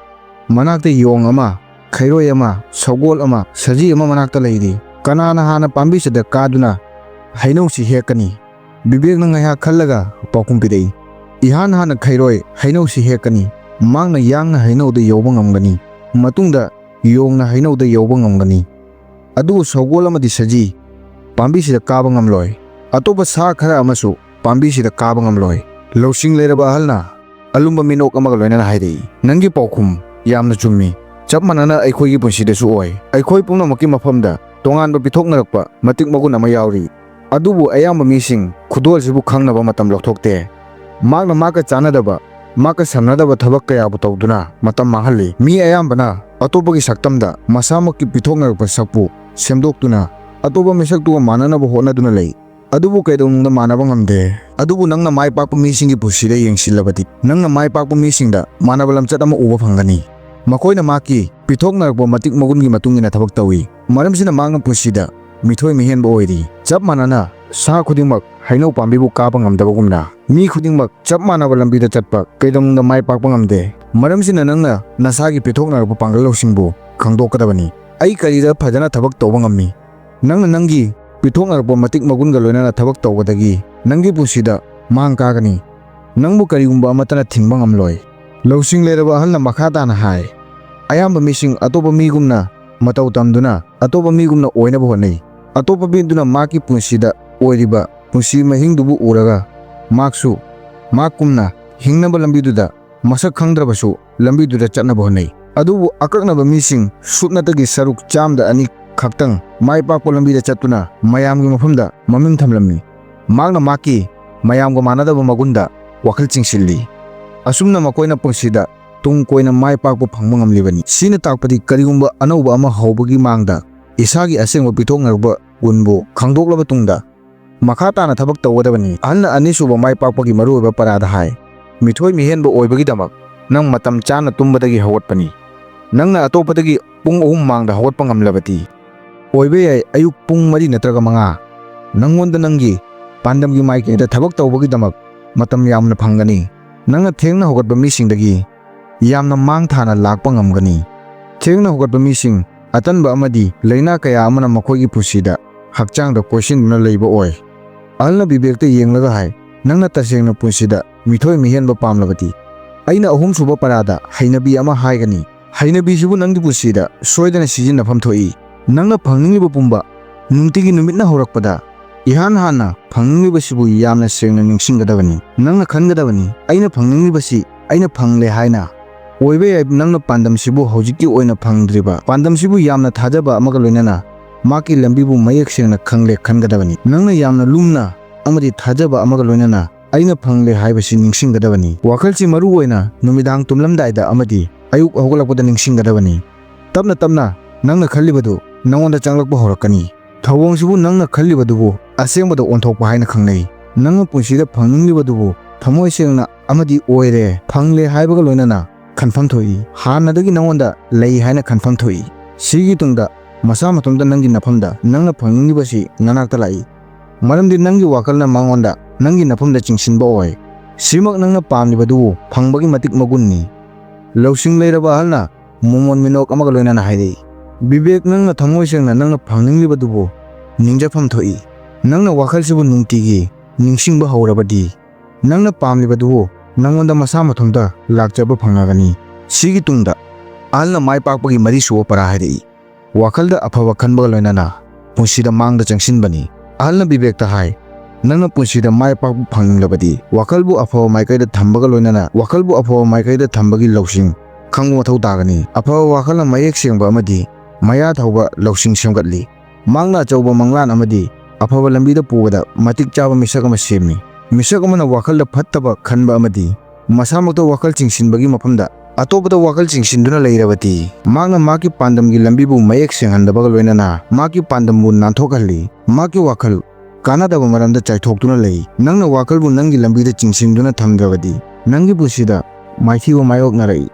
ꯃꯅꯥꯛꯇ ꯌꯣꯡ ꯑꯃ, ꯈꯩꯔꯣꯏ ꯑꯃ, ꯁꯒꯣꯜ ꯑꯃ, ꯁꯖꯤ ꯑꯃ ꯃꯅꯥꯛꯇ ꯂꯩꯔꯤ꯫ ꯀꯅꯥꯅ ꯍꯥꯟꯅ ꯄꯥꯝꯕꯤꯁꯤꯗ ꯀꯥꯗꯨꯅ ꯍꯩꯅꯧꯁꯤ ꯍꯦꯛꯀꯅꯤ?" ꯕꯤꯕꯦꯛꯅ ꯉꯥꯏꯍꯥꯛ ꯈꯜꯂꯒ ꯄꯥꯎꯈꯨꯝ ꯄꯤꯔꯛꯏ, "ꯏꯍꯥꯟ ꯍꯥꯟꯅ ꯈꯩꯔꯣꯏ ꯍꯩꯅꯧꯁꯤ ꯍꯦꯛꯀꯅꯤ꯫ ꯃꯍꯥꯛꯅ ꯌꯥꯡꯅ ꯍꯩꯅꯧꯗ ꯌꯧꯕ ꯉꯝꯒꯅꯤ꯫ ꯃꯇꯨꯡꯗ ꯌꯣꯡꯅ ꯍꯩꯅꯧꯗ ꯌꯧꯕ ꯉꯝꯒꯅꯤ꯫ ꯑꯗꯨꯕꯨ ꯁꯒꯣꯜ ꯑꯃꯗꯤ ꯁꯖꯤ ꯄꯥꯝꯕꯤꯁꯤꯗ ꯀꯥꯕ ꯉꯝꯂꯣꯏ꯫ ꯑꯇꯣꯞꯄ ꯁꯥ ꯈꯔ ꯑꯃꯁꯨ ꯄꯥꯝꯕꯤꯁꯤꯗ ꯀꯥꯕ ꯉꯝꯂꯣꯏ꯫ ꯂꯧꯁꯤꯡ ꯂꯩꯔꯕ ꯑꯍꯜꯅ ꯑꯂꯨꯝꯕ ꯃꯤꯅꯣꯛ ꯑꯃꯒ ꯂꯣꯏꯅꯅ ꯍꯥꯏꯔꯛꯏ, "ꯅꯪꯒꯤ ꯄꯥꯎꯈꯨꯝ ꯌꯥꯝꯅ ꯆꯨꯝꯃꯤ꯫ ꯆꯞ ꯃꯥꯟꯅꯅ ꯑꯩꯈꯣꯏꯒꯤ ꯄꯨꯟꯁꯤꯗꯁꯨ ꯑꯣꯏ꯫ ꯑꯩꯈꯣꯏ ꯄꯨꯝꯅꯃꯛꯀꯤ ꯃꯐꯝꯗ ꯇꯣꯉꯥꯟꯕ ꯄꯤꯊꯣꯛꯅꯔꯛꯄ ꯃꯇꯤꯛ ꯃꯒꯨꯟ ꯑꯃ ꯌꯥꯎꯔꯤ꯫ ꯑꯗꯨꯕꯨ ꯑꯌꯥꯝꯕ ꯃꯤꯁꯤꯡ ꯈꯨꯗꯣꯜꯁꯤꯕꯨ ꯈꯪꯅꯕ ꯃꯇꯝ ꯂꯧꯊꯣꯛꯇꯦ꯫ ꯃꯍꯥꯛꯅ ꯃꯍꯥꯛꯀ ꯆꯥꯟꯅꯗꯕ, ꯃꯍꯥꯛꯀ ꯁꯝꯅꯗꯕ ꯊꯕꯛ ꯀꯌꯥꯕꯨ ꯇꯧꯗꯨꯅ ꯃꯇꯝ ꯃꯥꯡꯍꯜꯂꯤ꯫ ꯃꯤ ꯑꯌꯥꯝꯕꯅ ꯑꯇꯣꯞꯄꯒꯤ ꯁꯛꯇꯝꯗ ꯃꯁꯥꯃꯛꯀꯤ ꯄꯤꯊꯣꯛꯅꯔꯛꯄ ꯁꯛꯄꯨ ꯁꯦꯝꯗꯣꯛꯇꯨꯅ ꯑꯇꯣꯞꯄ ꯃꯤꯁꯛꯇꯨꯒ ꯃꯥꯟꯅꯅꯕ ꯍꯣꯠꯅꯗꯨꯅ ꯂꯩ꯫ ꯑꯗꯨꯕꯨ ꯀꯩꯗꯧꯅꯨꯡꯗ ꯃꯥꯟꯅꯕ ꯉꯝꯗꯦ꯫ ꯑꯗꯨꯕꯨ ꯅꯪꯅ ꯃꯥꯏ ꯄꯥꯛꯄ ꯃꯤꯁꯤꯡꯒꯤ ꯄꯨꯟꯁꯤꯗ ꯌꯦꯡꯁꯤꯜꯂꯕꯗꯤ, ꯅꯪꯅ ꯃꯥꯏ ꯄꯥꯛꯄ ꯃꯤꯁꯤꯡꯗ ꯃꯥꯟꯅꯕ ꯂꯝꯆꯠ ꯑꯃ ꯎꯕ ꯐꯪꯒꯅꯤ꯫ ꯃꯈꯣꯏꯅ ꯃꯍꯥꯛꯀꯤ ꯄꯤꯊꯣꯛꯅꯔꯛꯄ ꯃꯇꯤꯛ ꯃꯒꯨꯟꯒꯤ ꯃꯇꯨꯡ ꯏꯟꯅ ꯊꯕꯛ ꯇꯧꯏ꯫ ꯃꯔꯝꯁꯤꯅ ꯃꯍꯥꯛꯅ ꯄꯨꯟꯁꯤꯗ ꯃꯤꯊꯣꯏ ꯃꯤꯍꯦꯟꯕ ꯑꯣꯏꯔꯤ꯫ ꯆꯞ ꯃꯥꯟꯅꯅ ꯁꯥ ꯈꯨꯗꯤꯡꯃꯛ ꯍꯩꯅꯧ ꯄꯥꯝꯕꯤꯕꯨ ꯀꯥꯕ ꯉꯝꯗꯕꯒꯨꯝꯅ, ꯃꯤ ꯈꯨꯗꯤꯡꯃꯛ ꯆꯞ ꯃꯥꯟꯅꯕ ꯂꯝꯕꯤꯗ ꯆꯠꯄ ꯀꯩꯗꯧꯅꯨꯡꯗ ꯃꯥꯏ ꯄꯥꯛꯄ ꯉꯝꯗꯦ꯫ ꯃꯔꯝꯁꯤꯅ ꯅꯪꯅ ꯅꯁꯥꯒꯤ ꯄꯤꯊꯣꯛꯅꯔꯛꯄ ꯄꯥꯡꯒꯜ ꯂꯧꯁꯤꯡꯕꯨ ꯈꯪꯗꯣꯛꯀꯗꯕꯅꯤ꯫ ꯑꯩ ꯀꯔꯤꯗ ꯐꯖꯅ ꯊꯕꯛ ꯇꯧꯕ ꯉꯝꯃꯤ? ꯅꯪꯅ ꯅꯪꯒꯤ ꯄꯤꯊꯣꯛꯅꯔꯛꯄ ꯃꯇꯤꯛ ꯃꯒꯨꯟꯒ ꯂꯣꯏꯅꯅ ꯊꯕꯛ ꯇꯧꯕꯗꯒꯤ ꯅꯪꯒꯤ ꯄꯨꯟꯁꯤꯗ ꯃꯥꯡ ꯀꯥꯒꯅꯤ꯫ ꯅꯪꯕꯨ ꯀꯔꯤꯒꯨꯝꯕ ꯑꯃꯠꯇꯅ ꯊꯤꯡꯕ ꯉꯝꯂꯣꯏ꯫ ꯂꯧꯁꯤꯡ ꯂꯩꯔꯕ ꯑꯍꯜꯅ ꯃꯈꯥ ꯇꯥꯅ ꯍꯥꯏ, "ꯑꯌꯥꯝꯕ ꯃꯤꯁꯤꯡ ꯑꯇꯣꯞꯄ ꯃꯤꯒꯨꯝꯅ ꯃꯇꯧ ꯇꯝꯗꯨꯅ ꯑꯇꯣꯞꯄ ꯃꯤꯒꯨꯝꯅ ꯑꯣꯏꯅꯕ ꯍꯣꯠꯅꯩ꯫ ꯑꯇꯣꯞꯄ ꯃꯤꯗꯨꯅ ꯃꯍꯥꯛꯀꯤ ꯄꯨꯟꯁꯤꯗ ꯑꯣꯏꯔꯤꯕ ꯄꯨꯟꯁꯤ ꯃꯍꯤꯡꯗꯨꯕꯨ ꯎꯔꯒ ꯃꯍꯥꯛꯁꯨ ꯃꯍꯥꯛꯀꯨꯝꯅ ꯍꯤꯡꯅꯕ ꯂꯝꯕꯤꯗꯨꯗ ꯃꯁꯛ ꯈꯪꯗ꯭ꯔꯕꯁꯨ ꯂꯝꯕꯤꯗꯨꯗ ꯆꯠꯅꯕ ꯍꯣꯠꯅꯩ꯫ ꯑꯗꯨꯕꯨ ꯑꯀꯛꯅꯕ ꯃꯤꯁꯤꯡ ꯁꯨꯞꯅꯇꯒꯤ ꯁꯔꯨꯛ ꯆꯥꯝꯗ ꯑꯅꯤ ꯈꯛꯇꯪ ꯃꯥꯏ ꯄꯥꯛꯄ ꯂꯝꯕꯤꯗ ꯆꯠꯇꯨꯅ ꯃꯌꯥꯝꯒꯤ ꯃꯐꯝꯗ ꯃꯃꯤꯡ ꯊꯝꯂꯝꯃꯤ꯫ ꯃꯍꯥꯛꯅ ꯃꯍꯥꯛꯀꯤ ꯃꯌꯥꯝꯒ ꯃꯥꯟꯅꯗꯕ ꯃꯒꯨꯟꯗ ꯋꯥꯈꯜ ꯆꯤꯡꯁꯤꯜꯂꯤ꯫ ꯑꯁꯨꯝꯅ ꯃꯈꯣꯏꯅ ꯄꯨꯟꯁꯤꯗ ꯇꯨꯡ ꯀꯣꯏꯅ ꯃꯥꯏ ꯄꯥꯛꯄ ꯐꯪꯕ ꯉꯝꯂꯤꯕꯅꯤ"꯫ ꯁꯤꯅ ꯇꯥꯛꯄꯗꯤ ꯀꯔꯤꯒꯨꯝꯕ ꯑꯅꯧꯕ ꯑꯃ ꯍꯧꯕꯒꯤ ꯃꯥꯡꯗ ꯏꯁꯥꯒꯤ ꯑꯁꯦꯡꯕ ꯄꯤꯊꯣꯛꯅꯔꯛꯄ ꯒꯨꯟꯕꯨ ꯈꯪꯗꯣꯛꯂꯕ ꯇꯨꯡꯗ ꯃꯈꯥ ꯇꯥꯅ ꯊꯕꯛ ꯇꯧꯒꯗꯕꯅꯤ꯫ ꯑꯍꯜꯅ ꯑꯅꯤꯁꯨꯕ ꯃꯥꯏ ꯄꯥꯛꯄꯒꯤ ꯃꯔꯨꯑꯣꯏꯕ ꯄꯔꯥꯗ ꯍꯥꯏ, "ꯃꯤꯊꯣꯏ ꯃꯤꯍꯦꯟꯕ ꯑꯣꯏꯕꯒꯤꯗꯃꯛ ꯅꯪ ꯃꯇꯝ ꯆꯥꯅ ꯇꯨꯝꯕꯗꯒꯤ ꯍꯧꯒꯠꯄꯅꯤ꯫ ꯅꯪꯅ ꯑꯇꯣꯞꯄꯗꯒꯤ ꯄꯨꯡ ꯑꯍꯨꯝ ꯃꯥꯡꯗ ꯍꯧꯒꯠꯄ ꯉꯝꯂꯕꯗꯤ, ꯑꯣꯏꯕ ꯌꯥꯏ ꯑꯌꯨꯛ ꯄꯨꯡ ꯃꯔꯤ ꯅꯠꯇ꯭ꯔꯒ ꯃꯉꯥ, ꯅꯪꯉꯣꯟꯗ ꯅꯪꯒꯤ ꯄꯥꯟꯗꯝꯒꯤ ꯃꯥꯏꯀꯩꯗ ꯊꯕꯛ ꯇꯧꯕꯒꯤꯗꯃꯛ ꯃꯇꯝ ꯌꯥꯝꯅ ꯐꯪꯒꯅꯤ꯫ ꯅꯪꯅ ꯊꯦꯡꯅ ꯍꯧꯒꯠꯄ ꯃꯤꯁꯤꯡꯗꯒꯤ ꯌꯥꯝꯅ ꯃꯥꯡ ꯊꯥꯅ ꯂꯥꯛꯄ ꯉꯝꯒꯅꯤ꯫ ꯊꯦꯡꯅ ꯍꯧꯒꯠꯄ ꯃꯤꯁꯤꯡ ꯑꯇꯟꯕ ꯑꯃꯗꯤ ꯂꯥꯏꯅꯥ ꯀꯌꯥ ꯑꯃꯅ ꯃꯈꯣꯏꯒꯤ ꯄꯨꯟꯁꯤꯗ ꯍꯛꯆꯥꯡꯗ ꯀꯣꯏꯁꯤꯟꯗꯨꯅ ꯂꯩꯕ ꯑꯣꯏ"꯫ ꯑꯍꯜꯅ ꯕꯤꯕꯦꯛꯇ ꯌꯦꯡꯂꯒ ꯍꯥꯏ, "ꯅꯪꯅ ꯇꯁꯦꯡꯅ ꯄꯨꯟꯁꯤꯗ ꯃꯤꯊꯣꯏ ꯃꯤꯍꯦꯟꯕ ꯄꯥꯝꯂꯕꯗꯤ, ꯑꯩꯅ ꯑꯍꯨꯝꯁꯨꯕ ꯄꯔꯥꯗ ꯍꯩꯅꯕꯤ ꯑꯃ ꯍꯥꯏꯒꯅꯤ꯫ ꯍꯩꯅꯕꯤꯁꯤꯕꯨ ꯅꯪꯒꯤ ꯄꯨꯟꯁꯤꯗ ꯁꯣꯏꯗꯅ ꯁꯤꯖꯤꯟꯅꯐꯝ ꯊꯣꯛꯏ꯫ ꯅꯪꯅ ꯐꯪꯅꯤꯡꯂꯤꯕ ꯄꯨꯝꯕ ꯅꯨꯡꯇꯤꯒꯤ ꯅꯨꯃꯤꯠꯅ ꯍꯧꯔꯛꯄꯗ ꯏꯍꯥꯟ ꯍꯥꯟꯅ ꯐꯪꯅꯤꯡꯂꯤꯕꯁꯤꯕꯨ ꯌꯥꯝꯅ ꯁꯦꯡꯅ ꯅꯤꯡꯁꯤꯡꯒꯗꯕꯅꯤ꯫ ꯅꯪꯅ ꯈꯟꯒꯗꯕꯅꯤ, "ꯑꯩꯅ ꯐꯪꯅꯤꯡꯂꯤꯕꯁꯤ ꯑꯩꯅ ꯐꯪꯂꯦ" ꯍꯥꯏꯅ꯫ ꯑꯣꯏꯕ ꯌꯥꯏ, ꯅꯪꯅ ꯄꯥꯟꯗꯝꯁꯤꯕꯨ ꯍꯧꯖꯤꯛꯀꯤ ꯑꯣꯏꯅ ꯐꯪꯗ꯭ꯔꯤꯕ꯫ ꯄꯥꯟꯗꯝꯁꯤꯕꯨ ꯌꯥꯝꯅ ꯊꯥꯖꯕ ꯑꯃꯒ ꯂꯣꯏꯅꯅ ꯃꯍꯥꯛꯀꯤ ꯂꯝꯕꯤꯕꯨ ꯃꯌꯦꯛ ꯁꯦꯡꯅ ꯈꯪꯂꯦ ꯈꯟꯒꯗꯕꯅꯤ꯫ ꯅꯪꯅ ꯌꯥꯝꯅ ꯂꯨꯝꯅ ꯑꯃꯗꯤ ꯊꯥꯖꯕ ꯑꯃꯒ ꯂꯣꯏꯅꯅ "ꯑꯩꯅ ꯐꯪꯂꯦ" ꯍꯥꯏꯕꯁꯤ ꯅꯤꯡꯁꯤꯡꯒꯗꯕꯅꯤ꯫ ꯋꯥꯈꯜꯁꯤ ꯃꯔꯨ ꯑꯣꯏꯅ ꯅꯨꯃꯤꯗꯥꯡ ꯇꯨꯝꯂꯝꯗꯥꯏꯗ ꯑꯃꯗꯤ ꯑꯌꯨꯛ ꯍꯧꯒꯠꯂꯛꯄꯗ ꯅꯤꯡꯁꯤꯡꯒꯗꯕꯅꯤ꯫ ꯇꯞꯅ ꯇꯞꯅ ꯅꯪꯅ ꯈꯜꯂꯤꯕꯗꯨ ꯅꯉꯣꯟꯗ ꯆꯪꯂꯛꯄ ꯍꯧꯔꯛꯀꯅꯤ꯫ ꯊꯧꯑꯣꯡꯁꯤꯕꯨ ꯅꯪꯅ ꯈꯜꯂꯤꯕꯗꯨꯕꯨ ꯑꯁꯦꯡꯕꯗ ꯑꯣꯟꯊꯣꯛꯄ ꯍꯥꯏꯅ ꯈꯪꯅꯩ꯫ ꯅꯪꯅ ꯄꯨꯟꯁꯤꯗ ꯐꯪꯅꯤꯡꯂꯤꯕꯗꯨꯕꯨ ꯊꯃꯣꯏ ꯁꯦꯡꯅ ꯑꯃꯗꯤ ꯑꯣꯏꯔꯦ, ꯐꯪꯂꯦ ꯍꯥꯏꯕꯒ ꯂꯣꯏꯅꯅ ꯈꯟꯐꯝ ꯊꯣꯛꯏ꯫ ꯍꯥꯟꯅꯗꯒꯤ ꯅꯉꯣꯟꯗ ꯂꯩ ꯍꯥꯏꯅ ꯈꯟꯐꯝ ꯊꯣꯛꯏ꯫ ꯁꯤꯒꯤ ꯇꯨꯡꯗ ꯃꯁꯥ ꯃꯇꯣꯝꯇ ꯅꯪꯒꯤ ꯅꯐꯝꯗ ꯅꯪꯅ ꯐꯪꯅꯤꯡꯂꯤꯕꯁꯤ ꯅꯅꯥꯛꯇ ꯂꯥꯛꯏ꯫ ꯃꯔꯝꯗꯤ ꯅꯪꯒꯤ ꯋꯥꯈꯜꯅ ꯃꯉꯣꯟꯗ ꯅꯪꯒꯤ ꯅꯐꯝꯗ ꯆꯤꯡꯁꯤꯟꯕ ꯑꯣꯏ꯫ ꯁꯤꯃꯛ ꯅꯪꯅ ꯄꯥꯝꯂꯤꯕꯗꯨꯕꯨ ꯐꯪꯕꯒꯤ ꯃꯇꯤꯛ ꯃꯒꯨꯟꯅꯤ꯫ ꯂꯧꯁꯤꯡ ꯂꯩꯔꯕ ꯑꯍꯜꯅ ꯃꯣꯃꯣꯟ ꯃꯤꯅꯣꯛ ꯑꯃꯒ ꯂꯣꯏꯅꯅ ꯍꯥꯏꯔꯛꯏ, "ꯕꯤꯕꯦꯛ, ꯅꯪꯅ ꯊꯃꯣꯏ ꯁꯦꯡꯅ ꯅꯪꯅ ꯐꯪꯅꯤꯡꯂꯤꯕꯗꯨꯕꯨ ꯅꯤꯡꯖꯐꯝ ꯊꯣꯛꯏ꯫ ꯅꯪꯅ ꯋꯥꯈꯜꯁꯤꯕꯨ ꯅꯨꯡꯇꯤꯒꯤ ꯅꯤꯡꯁꯤꯡꯕ ꯍꯧꯔꯕꯗꯤ, ꯅꯪꯅ ꯄꯥꯝꯂꯤꯕꯗꯨꯕꯨ ꯅꯪꯉꯣꯟꯗ ꯃꯁꯥ ꯃꯊꯣꯝꯇ ꯂꯥꯛꯆꯕ ꯐꯪꯂꯒꯅꯤ꯫" ꯁꯤꯒꯤ ꯇꯨꯡꯗ ꯑꯍꯜꯅ ꯃꯥꯏ ꯄꯥꯛꯄꯒꯤ ꯃꯔꯤꯁꯨꯕ ꯄꯔꯥ ꯍꯥꯏꯔꯛꯏ, "ꯋꯥꯈꯜꯗ ꯑꯐꯕ ꯈꯟꯕꯒ ꯂꯣꯏꯅꯅ ꯄꯨꯟꯁꯤꯗ ꯃꯥꯡꯗ ꯆꯪꯁꯤꯟꯕꯅꯤ꯫" ꯑꯍꯜꯅ ꯕꯤꯕꯦꯛꯇ ꯍꯥꯏ, "ꯅꯪꯅ ꯄꯨꯟꯁꯤꯗ ꯃꯥꯏ ꯄꯥꯛꯄ ꯐꯪꯅꯤꯡꯂꯕꯗꯤ ꯋꯥꯈꯜꯕꯨ ꯑꯐꯕ ꯃꯥꯏꯀꯩꯗ ꯊꯝꯕꯒ ꯂꯣꯏꯅꯅ ꯋꯥꯈꯜꯕꯨ ꯑꯐꯕ ꯃꯥꯏꯀꯩꯗ ꯊꯝꯕꯒꯤ ꯂꯧꯁꯤꯡ ꯈꯪꯕ ꯃꯊꯧ ꯇꯥꯒꯅꯤ꯫" ꯑꯐꯕ ꯋꯥꯈꯜꯅ ꯃꯌꯦꯛ ꯁꯦꯡꯕ ꯑꯃꯗꯤ ꯃꯌꯥ ꯊꯧꯕ ꯂꯧꯁꯤꯡ ꯁꯦꯝꯒꯠꯂꯤ꯫ ꯃꯍꯥꯛꯅ ꯑꯆꯧꯕ ꯃꯪꯂꯥꯟ ꯑꯃꯗꯤ ꯑꯐꯕ ꯂꯝꯕꯤꯗ ꯄꯨꯕꯗ ꯃꯇꯤꯛ ꯆꯥꯕ ꯃꯤꯁꯛ ꯑꯃ ꯁꯦꯝꯃꯤ꯫ ꯃꯤꯁꯛ ꯑꯃꯅ ꯋꯥꯈꯜꯗ ꯐꯠꯇꯕ ꯈꯟꯕ ꯑꯃꯗꯤ ꯃꯁꯥꯃꯛꯇ ꯋꯥꯈꯜ ꯆꯤꯡꯁꯤꯟꯕꯒꯤ ꯃꯐꯝꯗ ꯑꯇꯣꯞꯄꯗ ꯋꯥꯈꯜ ꯆꯤꯡꯁꯤꯟꯗꯨꯅ ꯂꯩꯔꯕꯗꯤ, ꯃꯍꯥꯛꯅ ꯃꯍꯥꯛꯀꯤ ꯄꯥꯟꯗꯝꯒꯤ ꯂꯝꯕꯤꯕꯨ ꯃꯌꯦꯛ ꯁꯦꯡꯍꯟꯗꯕꯒ ꯂꯣꯏꯅꯅ ꯃꯍꯥꯛꯀꯤ ꯄꯥꯟꯗꯝꯕꯨ ꯅꯥꯟꯊꯣꯛꯍꯜꯂꯤ꯫ ꯃꯍꯥꯛꯀꯤ ꯋꯥꯈꯜ ꯀꯥꯟꯅꯗꯕ ꯃꯔꯝꯗ ꯆꯥꯏꯊꯣꯛꯇꯨꯅ ꯂꯩ꯫ ꯅꯪꯅ ꯋꯥꯈꯜꯕꯨ ꯅꯪꯒꯤ ꯂꯝꯕꯤꯗ ꯆꯤꯡꯁꯤꯟꯗꯨꯅ ꯊꯝꯗ꯭ꯔꯕꯗꯤ, ꯅꯪꯒꯤ ꯄꯨꯟꯁꯤꯗ ꯃꯥꯏꯊꯤꯕ ꯃꯥꯌꯣꯛꯅꯔꯛꯏ꯫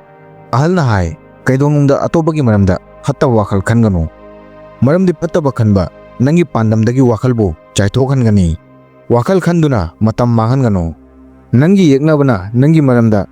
ꯑꯍꯜꯅ ꯍꯥꯏ, "ꯀꯩꯗꯧꯅꯨꯡꯗ ꯑꯇꯣꯞꯄꯒꯤ ꯃꯔꯝꯗ ꯐꯠꯇꯕ ꯋꯥꯈꯜ ꯈꯟꯒꯅꯨ, ꯃꯔꯝꯗꯤ ꯐꯠꯇꯕ ꯈꯟꯕ ꯅꯪꯒꯤ ꯄꯥꯟꯗꯝꯗꯒꯤ ꯋꯥꯈꯜꯕꯨ ꯆꯥꯏꯊꯣꯛꯍꯟꯒꯅꯤ꯫ ꯋꯥꯈꯜ ꯈꯟꯗꯨꯅ ꯃꯇꯝ ꯃꯥꯡꯍꯟꯒꯅꯨ꯫ ꯅꯪꯒꯤ ꯌꯦꯛꯅꯕꯅ ꯅꯪꯒꯤ ꯃꯔꯝꯗ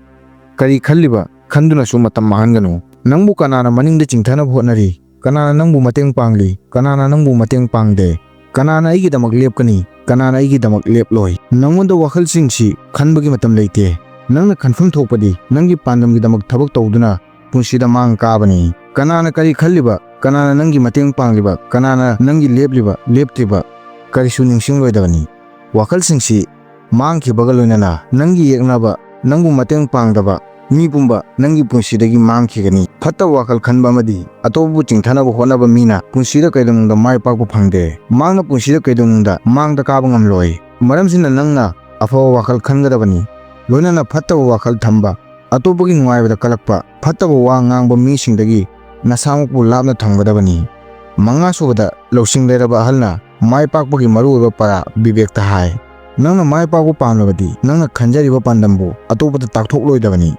ꯀꯔꯤ ꯈꯜꯂꯤꯕ ꯈꯟꯗꯨꯅꯁꯨ ꯃꯇꯝ ꯃꯥꯡꯍꯟꯒꯅꯨ꯫ ꯅꯪꯕꯨ ꯀꯅꯥꯅ ꯃꯅꯤꯡꯗ ꯆꯤꯡꯊꯅꯕ ꯍꯣꯠꯅꯔꯤ? ꯀꯅꯥꯅ ꯅꯪꯕꯨ ꯃꯇꯦꯡ ꯄꯥꯡꯂꯤ? ꯀꯅꯥꯅ ꯅꯪꯕꯨ ꯃꯇꯦꯡ ꯄꯥꯡꯗꯦ? ꯀꯅꯥꯅ ꯑꯩꯒꯤꯗꯃꯛ ꯂꯦꯞꯀꯅꯤ? ꯀꯅꯥꯅ ꯑꯩꯒꯤꯗꯃꯛ ꯂꯦꯞꯂꯣꯏ?" ꯅꯪꯉꯣꯟꯗ ꯋꯥꯈꯜꯁꯤꯡꯁꯤ ꯈꯟꯕꯒꯤ ꯃꯇꯝ ꯂꯩꯇꯦ꯫ ꯅꯪꯅ ꯈꯟꯐꯝ ꯊꯣꯛꯄꯗꯤ ꯅꯪꯒꯤ ꯄꯥꯟꯗꯝꯒꯤꯗꯃꯛ ꯊꯕꯛ ꯇꯧꯗꯨꯅ ꯄꯨꯟꯁꯤꯗ ꯃꯥꯡ ꯀꯥꯕꯅꯤ꯫ ꯀꯅꯥꯅ ꯀꯔꯤ ꯈꯜꯂꯤꯕ ꯀꯅꯥꯅ ꯅꯪꯒꯤ ꯃꯇꯦꯡ ꯄꯥꯡꯂꯤꯕ, ꯀꯅꯥꯅ ꯅꯪꯒꯤ ꯂꯦꯞꯂꯤꯕ, ꯂꯦꯞꯇ꯭ꯔꯤꯕ, ꯀꯔꯤꯁꯨ ꯅꯤꯡꯁꯤꯡꯂꯣꯏꯗꯕꯅꯤ꯫ ꯋꯥꯈꯜꯁꯤꯡꯁꯤ ꯃꯥꯡꯈꯤꯕꯒ ꯂꯣꯏꯅꯅ ꯅꯪꯒꯤ ꯌꯦꯛꯅꯕ, ꯅꯪꯕꯨ ꯃꯇꯦꯡ ꯄꯥꯡꯗꯕ ꯃꯤ ꯄꯨꯝꯕ ꯅꯪꯒꯤ ꯄꯨꯟꯁꯤꯗꯒꯤ ꯃꯥꯡꯈꯤꯒꯅꯤ꯫ ꯐꯠꯇꯕ ꯋꯥꯈꯜ ꯈꯟꯕ ꯑꯃꯗꯤ ꯑꯇꯣꯞꯄꯕꯨ ꯆꯤꯡꯊꯅꯕ ꯍꯣꯠꯅꯕ ꯃꯤꯅ ꯄꯨꯟꯁꯤꯗ ꯀꯩꯗꯧꯅꯨꯡꯗ ꯃꯥꯏ ꯄꯥꯛꯄ ꯐꯪꯗꯦ꯫ ꯃꯥꯡꯅ ꯄꯨꯟꯁꯤꯗ ꯀꯩꯗꯧꯅꯨꯡꯗ ꯃꯥꯡꯗ ꯀꯥꯕ ꯉꯝꯂꯣꯏ꯫ ꯃꯔꯝꯁꯤꯅ ꯅꯪꯅ ꯑꯐꯕ ꯋꯥꯈꯜ ꯈꯟꯒꯗꯕꯅꯤ꯫ ꯂꯣꯏꯅꯅ ꯐꯠꯇꯕ ꯋꯥꯈꯜ ꯊꯝꯕ, ꯑꯇꯣꯞꯄꯒꯤ ꯅꯨꯡꯉꯥꯏꯕꯗ ꯀꯜꯂꯛꯄ, ꯐꯠꯇꯕ ꯋꯥ ꯉꯥꯡꯕ ꯃꯤꯁꯤꯡꯗꯒꯤ ꯅꯁꯥꯃꯛꯄꯨ ꯂꯥꯞꯅ ꯊꯝꯒꯗꯕꯅꯤ꯫ ꯃꯉꯥꯁꯨꯕꯗ, ꯂꯧꯁꯤꯡ ꯂꯩꯔꯕ ꯑꯍꯜꯅ ꯃꯥꯏ ꯄꯥꯛꯄꯒꯤ ꯃꯔꯨꯑꯣꯏꯕ ꯄꯔꯥ ꯕꯤꯕꯦꯛꯇ ꯍꯥꯏ꯫ ꯅꯪꯅ ꯃꯥꯏ ꯄꯥꯛꯄ ꯄꯥꯝꯂꯕꯗꯤ, ꯅꯪꯅ ꯈꯟꯖꯔꯤꯕ ꯄꯥꯟꯗꯝꯕꯨ ꯑꯇꯣꯞꯄꯗ ꯇꯥꯛꯊꯣꯛꯂꯣꯏꯗꯕꯅꯤ꯫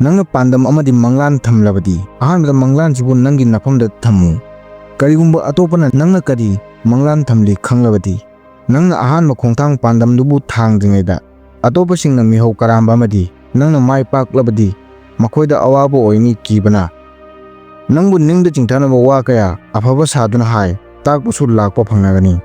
ꯅꯪꯅ ꯄꯥꯟꯗꯝ ꯑꯃꯗꯤ ꯃꯪꯂꯥꯟ ꯊꯝꯂꯕꯗꯤ, ꯑꯍꯥꯟꯕꯗ ꯃꯪꯂꯥꯟꯁꯤꯕꯨ ꯅꯪꯒꯤ ꯅꯐꯝꯗ ꯊꯝꯃꯨ꯫ ꯀꯔꯤꯒꯨꯝꯕ ꯑꯇꯣꯞꯄꯅ ꯅꯪꯅ ꯀꯔꯤ ꯃꯪꯂꯥꯟ ꯊꯝꯂꯤ ꯈꯪꯂꯕꯗꯤ, ꯅꯪꯅ ꯑꯍꯥꯟꯕ ꯈꯣꯡꯊꯥꯡ ꯄꯥꯟꯗꯝꯗꯨꯕꯨ ꯊꯥꯡꯗ꯭ꯔꯤꯉꯩꯗ ꯑꯇꯣꯞꯄꯁꯤꯡꯅ ꯃꯤꯍꯧ ꯀꯔꯥꯝꯕ ꯑꯃꯗꯤ ꯅꯪꯅ ꯃꯥꯏ ꯄꯥꯛꯂꯕꯗꯤ ꯃꯈꯣꯏꯗ ꯑꯋꯥꯕ ꯑꯣꯏꯅꯤ ꯀꯤꯕꯅ꯫ ꯅꯪꯕꯨ ꯅꯤꯡꯗ ꯆꯤꯡꯊꯅꯕ ꯋꯥ ꯀꯌꯥ ꯑꯐꯕ ꯁꯥꯗꯨꯅ ꯍꯥꯏ ꯇꯥꯛꯄꯁꯨ ꯂꯥꯛꯄ ꯐꯪꯂꯒꯅꯤ꯫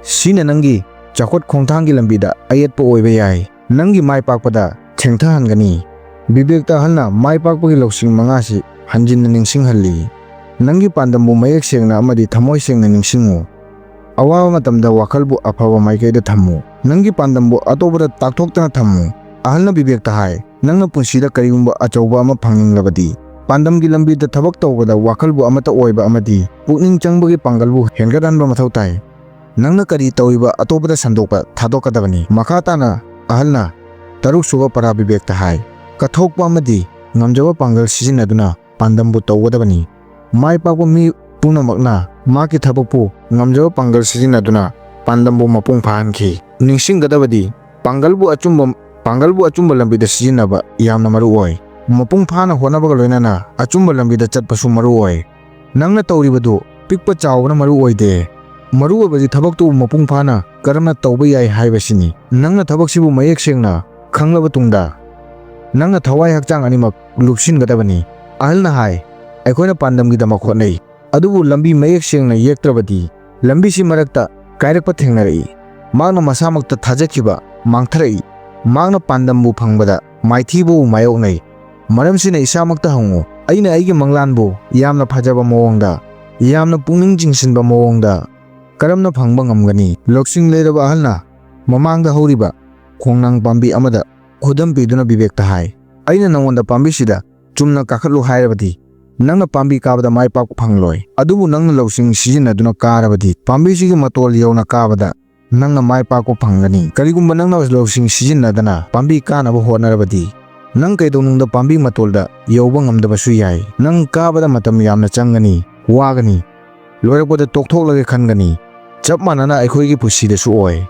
ꯁꯤꯅ ꯅꯪꯒꯤ ꯆꯥꯎꯈꯠ ꯈꯣꯡꯊꯥꯡꯒꯤ ꯂꯝꯕꯤꯗ ꯑꯌꯦꯠꯄ ꯑꯣꯏꯕ ꯌꯥꯏ꯫ ꯅꯪꯒꯤ ꯃꯥꯏ ꯄꯥꯛꯄꯗ ꯊꯦꯡꯊꯍꯟꯒꯅꯤ꯫ ꯕꯤꯕꯦꯛꯇ ꯑꯍꯜꯅ ꯃꯥꯏ ꯄꯥꯛꯄꯒꯤ ꯂꯧꯁꯤꯡ ꯃꯉꯥꯁꯤ ꯍꯟꯖꯤꯟꯅ ꯅꯤꯡꯁꯤꯡꯍꯜꯂꯤ꯫ ꯅꯪꯒꯤ ꯄꯥꯟꯗꯝꯕꯨ ꯃꯌꯦꯛ ꯁꯦꯡꯅ ꯑꯃꯗꯤ ꯊꯃꯣꯏ ꯁꯦꯡꯅ ꯅꯤꯡꯁꯤꯡꯉꯨ꯫ ꯑꯋꯥꯕ ꯃꯇꯝꯗ ꯋꯥꯈꯜꯕꯨ ꯑꯐꯕ ꯃꯥꯏꯀꯩꯗ ꯊꯝꯃꯨ꯫ ꯅꯪꯒꯤ ꯄꯥꯟꯗꯝꯕꯨ ꯑꯇꯣꯞꯄꯗ ꯇꯥꯛꯊꯣꯛꯇꯅ ꯊꯝꯃꯨ꯫ ꯑꯍꯜꯅ ꯕꯤꯕꯦꯛꯇ ꯍꯥꯏ, ꯅꯪꯅ ꯄꯨꯟꯁꯤꯗ ꯀꯔꯤꯒꯨꯝꯕ ꯑꯆꯧꯕ ꯑꯃ ꯐꯪꯅꯤꯡꯂꯕꯗꯤ, ꯄꯥꯟꯗꯝꯒꯤ ꯂꯝꯕꯤꯗ ꯊꯕꯛ ꯇꯧꯕꯗ ꯋꯥꯈꯜꯕꯨ ꯑꯃꯠꯇ ꯑꯣꯏꯕ ꯑꯃꯗꯤ ꯄꯨꯛꯅꯤꯡ ꯆꯪꯕꯒꯤ ꯄꯥꯡꯒꯜꯕꯨ ꯍꯦꯟꯒꯠꯍꯟꯕ ꯃꯊꯧ ꯇꯥꯏ꯫ ꯅꯪꯅ ꯀꯔꯤ ꯇꯧꯔꯤꯕ ꯑꯇꯣꯞꯄꯗ ꯁꯟꯗꯣꯛꯄ ꯊꯥꯗꯣꯛꯀꯗꯕꯅꯤ꯫ ꯃꯈꯥ ꯇꯥꯅ ꯑꯍꯜꯅ ꯇꯔꯨꯛ ꯁꯨꯕ ꯄꯔꯥ ꯕꯤꯕꯦꯛꯇ ꯍꯥꯏ, ꯀꯠꯊꯣꯛꯄ ꯑꯃꯗꯤ ꯉꯝꯖꯕ ꯄꯥꯡꯒꯜ ꯁꯤꯖꯤꯟꯅꯗꯨꯅ ꯄꯥꯟꯗꯝꯕꯨ ꯇꯧꯒꯗꯕꯅꯤ꯫ ꯃꯥꯏ ꯄꯥꯛꯄ ꯃꯤ ꯄꯨꯝꯅꯃꯛꯅ ꯃꯍꯥꯛꯀꯤ ꯊꯕꯛꯄꯨ ꯉꯝꯖꯕ ꯄꯥꯡꯒꯜ ꯁꯤꯖꯤꯟꯅꯗꯨꯅ ꯄꯥꯟꯗꯝꯕꯨ ꯃꯄꯨꯡ ꯐꯥꯍꯟꯈꯤ꯫ ꯅꯤꯡꯁꯤꯡꯒꯗꯕꯗꯤ, ꯄꯥꯡꯒꯜꯕꯨ ꯑꯆꯨꯝꯕ, ꯄꯥꯡꯒꯜꯕꯨ ꯑꯆꯨꯝꯕ ꯂꯝꯕꯤꯗ ꯁꯤꯖꯤꯟꯅꯕ ꯌꯥꯝꯅ ꯃꯔꯨ ꯑꯣꯏ꯫ ꯃꯄꯨꯡ ꯐꯥꯅ ꯍꯣꯠꯅꯕꯒ ꯂꯣꯏꯅꯅ ꯑꯆꯨꯝꯕ ꯂꯝꯕꯤꯗ ꯆꯠꯄꯁꯨ ꯃꯔꯨ ꯑꯣꯏ꯫ ꯅꯪꯅ ꯇꯧꯔꯤꯕꯗꯨ ꯄꯤꯛꯄ ꯆꯥꯎꯕꯅ ꯃꯔꯨ ꯑꯣꯏꯗꯦ꯫ ꯃꯔꯨ ꯑꯣꯏꯕꯗꯤ ꯊꯕꯛꯇꯨꯕꯨ ꯃꯄꯨꯡ ꯐꯥꯅ ꯀꯔꯝꯅ ꯇꯧꯕ ꯌꯥꯏ ꯍꯥꯏꯕꯁꯤꯅꯤ꯫ ꯅꯪꯅ ꯊꯕꯛꯁꯤꯕꯨ ꯃꯌꯦꯛ ꯁꯦꯡꯅ ꯈꯪꯂꯕ ꯇꯨꯡꯗ, ꯅꯪꯅ ꯊꯋꯥꯏ ꯍꯛꯆꯥꯡ ꯑꯅꯤꯃꯛ ꯂꯨꯞꯁꯤꯟꯒꯗꯕꯅꯤ꯫ ꯑꯍꯜꯅ ꯍꯥꯏ, ꯑꯩꯈꯣꯏꯅ ꯄꯥꯟꯗꯝꯒꯤꯗꯃꯛ ꯍꯣꯠꯅꯩ, ꯑꯗꯨꯕꯨ ꯂꯝꯕꯤ ꯃꯌꯦꯛ ꯁꯦꯡꯅ ꯌꯦꯛꯇ꯭ꯔꯕꯗꯤ, ꯂꯝꯕꯤꯁꯤ ꯃꯔꯛꯇ ꯀꯥꯏꯔꯛꯄ ꯊꯦꯡꯅꯔꯛꯏ꯫ ꯃꯍꯥꯛꯅ ꯃꯁꯥꯃꯛꯇ ꯊꯥꯖꯈꯤꯕ ꯃꯥꯡꯊꯔꯛꯏ꯫ ꯃꯍꯥꯛꯅ ꯄꯥꯟꯗꯝꯕꯨ ꯐꯪꯕꯗ ꯃꯥꯏꯊꯤꯕꯕꯨ ꯃꯥꯌꯣꯛꯅꯩ꯫ ꯃꯔꯝꯁꯤꯅ ꯏꯁꯥꯃꯛꯇ ꯍꯪꯉꯨ, ꯑꯩꯅ ꯑꯩꯒꯤ ꯃꯪꯂꯥꯟꯕꯨ ꯌꯥꯝꯅ ꯐꯖꯕ ꯃꯑꯣꯡꯗ ꯌꯥꯝꯅ ꯄꯨꯛꯅꯤꯡ ꯆꯤꯡꯁꯤꯟꯕ ꯃꯑꯣꯡꯗ ꯀꯔꯝꯅ ꯐꯪꯕ ꯉꯝꯒꯅꯤ? ꯂꯧꯁꯤꯡ ꯂꯩꯔꯕ ꯑꯍꯜꯅ ꯃꯃꯥꯡꯗ ꯍꯧꯔꯤꯕ ꯈꯣꯡꯅꯥꯡ ꯄꯥꯝꯕꯤ ꯑꯃꯗ ꯈꯨꯗꯝ ꯄꯤꯗꯨꯅ ꯕꯤꯕꯦꯛꯇ ꯍꯥꯏ, "ꯑꯩꯅ ꯅꯉꯣꯟꯗ ꯄꯥꯝꯕꯤꯁꯤꯗ ꯆꯨꯝꯅ ꯀꯥꯈꯠꯂꯨ ꯍꯥꯏꯔꯕꯗꯤ, ꯅꯪꯅ ꯄꯥꯝꯕꯤ ꯀꯥꯕꯗ ꯃꯥꯏ ꯄꯥꯛꯄ ꯐꯪꯂꯣꯏ꯫ ꯑꯗꯨꯕꯨ ꯅꯪꯅ ꯂꯧꯁꯤꯡ ꯁꯤꯖꯤꯟꯅꯗꯨꯅ ꯀꯥꯔꯕꯗꯤ, ꯄꯥꯝꯕꯤꯁꯤꯒꯤ ꯃꯇꯣꯜ ꯌꯧꯅ ꯀꯥꯕꯗ ꯅꯪꯅ ꯃꯥꯏ ꯄꯥꯛꯄ ꯐꯪꯒꯅꯤ꯫ ꯀꯔꯤꯒꯨꯝꯕ ꯅꯪꯅ ꯂꯧꯁꯤꯡ ꯁꯤꯖꯤꯟꯅꯗꯅ ꯄꯥꯝꯕꯤ ꯀꯥꯅꯕ ꯍꯣꯠꯅꯔꯕꯗꯤ, ꯅꯪ ꯀꯩꯗꯧꯅꯨꯡꯗ ꯄꯥꯝꯕꯤ ꯃꯇꯣꯜꯗ ꯌꯧꯕ ꯉꯝꯗꯕꯁꯨ ꯌꯥꯏ꯫ ꯅꯪ ꯀꯥꯕꯗ ꯃꯇꯝ ꯌꯥꯝꯅ ꯆꯪꯒꯅꯤ, ꯋꯥꯒꯅꯤ꯫ ꯂꯣꯏꯔꯛꯄꯗ ꯇꯣꯛꯊꯣꯛꯂꯒꯦ ꯈꯟꯒꯅꯤ꯫" ꯆꯞ ꯃꯥꯟꯅꯅ ꯑꯩꯈꯣꯏꯒꯤ ꯄꯨꯟꯁꯤꯗꯁꯨ ꯑꯣꯏ꯫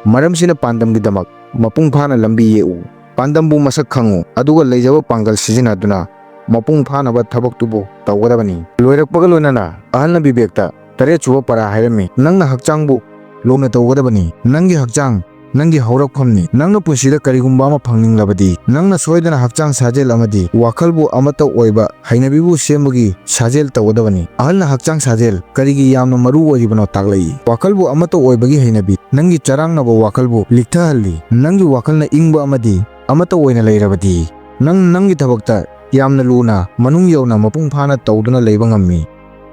ꯃꯔꯝꯁꯤꯅ ꯄꯥꯟꯗꯝꯒꯤꯗꯃꯛ ꯃꯄꯨꯡ ꯐꯥꯅ ꯂꯝꯕꯤ ꯌꯦꯛꯎ꯫ ꯄꯥꯟꯗꯝꯕꯨ ꯃꯁꯛ ꯈꯪꯉꯨ, ꯑꯗꯨꯒ ꯂꯩꯖꯕ ꯄꯥꯡꯒꯜ ꯁꯤꯖꯤꯟꯅꯗꯨꯅ ꯃꯄꯨꯡ ꯐꯥꯅꯕ ꯊꯕꯛꯇꯨꯕꯨ ꯇꯧꯒꯗꯕꯅꯤ꯫ ꯂꯣꯏꯔꯛꯄꯒ ꯂꯣꯏꯅꯅ ꯑꯍꯜꯅ ꯕꯤꯕꯦꯛꯇ ꯇꯔꯦꯠꯁꯨꯕ ꯄꯔꯥ ꯍꯥꯏꯔꯝꯃꯤ, "ꯅꯪꯅ ꯍꯛꯆꯥꯡꯕꯨ ꯂꯨꯅ ꯇꯧꯒꯗꯕꯅꯤ꯫ ꯅꯪꯒꯤ ꯍꯛꯆꯥꯡ ꯅꯪꯒꯤ ꯍꯧꯔꯛꯐꯝꯅꯤ꯫ ꯅꯪꯅ ꯄꯨꯟꯁꯤꯗ ꯀꯔꯤꯒꯨꯝꯕ ꯑꯃ ꯐꯪꯅꯤꯡꯂꯕꯗꯤ, ꯅꯪꯅ ꯁꯣꯏꯗꯅ ꯍꯛꯆꯥꯡ ꯁꯥꯖꯦꯜ ꯑꯃꯗꯤ ꯋꯥꯈꯜꯕꯨ ꯑꯃꯠꯇ ꯑꯣꯏꯕ ꯍꯩꯅꯕꯤꯕꯨ ꯁꯦꯝꯕꯒꯤ ꯁꯥꯖꯦꯜ ꯇꯧꯒꯗꯕꯅꯤ꯫" ꯑꯍꯜꯅ ꯍꯛꯆꯥꯡ ꯁꯥꯖꯦꯜ ꯀꯔꯤꯒꯤ ꯌꯥꯝꯅ ꯃꯔꯨ ꯑꯣꯏꯔꯤꯕꯅꯣ ꯇꯥꯛꯂꯛꯏ꯫ ꯋꯥꯈꯜꯕꯨ ꯑꯃꯠꯇ ꯑꯣꯏꯕꯒꯤ ꯍꯩꯅꯕꯤ ꯅꯪꯒꯤ ꯆꯔꯥꯡꯅꯕ ꯋꯥꯈꯜꯕꯨ ꯂꯤꯛꯊꯍꯜꯂꯤ꯫ ꯅꯪꯒꯤ ꯋꯥꯈꯜꯅ ꯏꯪꯕ ꯑꯃꯗꯤ ꯑꯃꯠꯇ ꯑꯣꯏꯅ ꯂꯩꯔꯕꯗꯤ, ꯅꯪ ꯅꯪꯒꯤ ꯊꯕꯛꯇ ꯌꯥꯝꯅ ꯂꯨꯅ, ꯃꯅꯨꯡ ꯌꯧꯅ, ꯃꯄꯨꯡ ꯐꯥꯅ ꯇꯧꯗꯨꯅ ꯂꯩꯕ ꯉꯝꯃꯤ꯫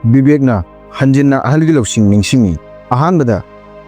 ꯕꯤꯕꯦꯛꯅ ꯍꯟꯖꯤꯟꯅ ꯑꯍꯜꯒꯤ ꯂꯧꯁꯤꯡ ꯅꯤꯡꯁꯤꯡꯉꯤ꯫ ꯑꯍꯥꯟꯕꯗ,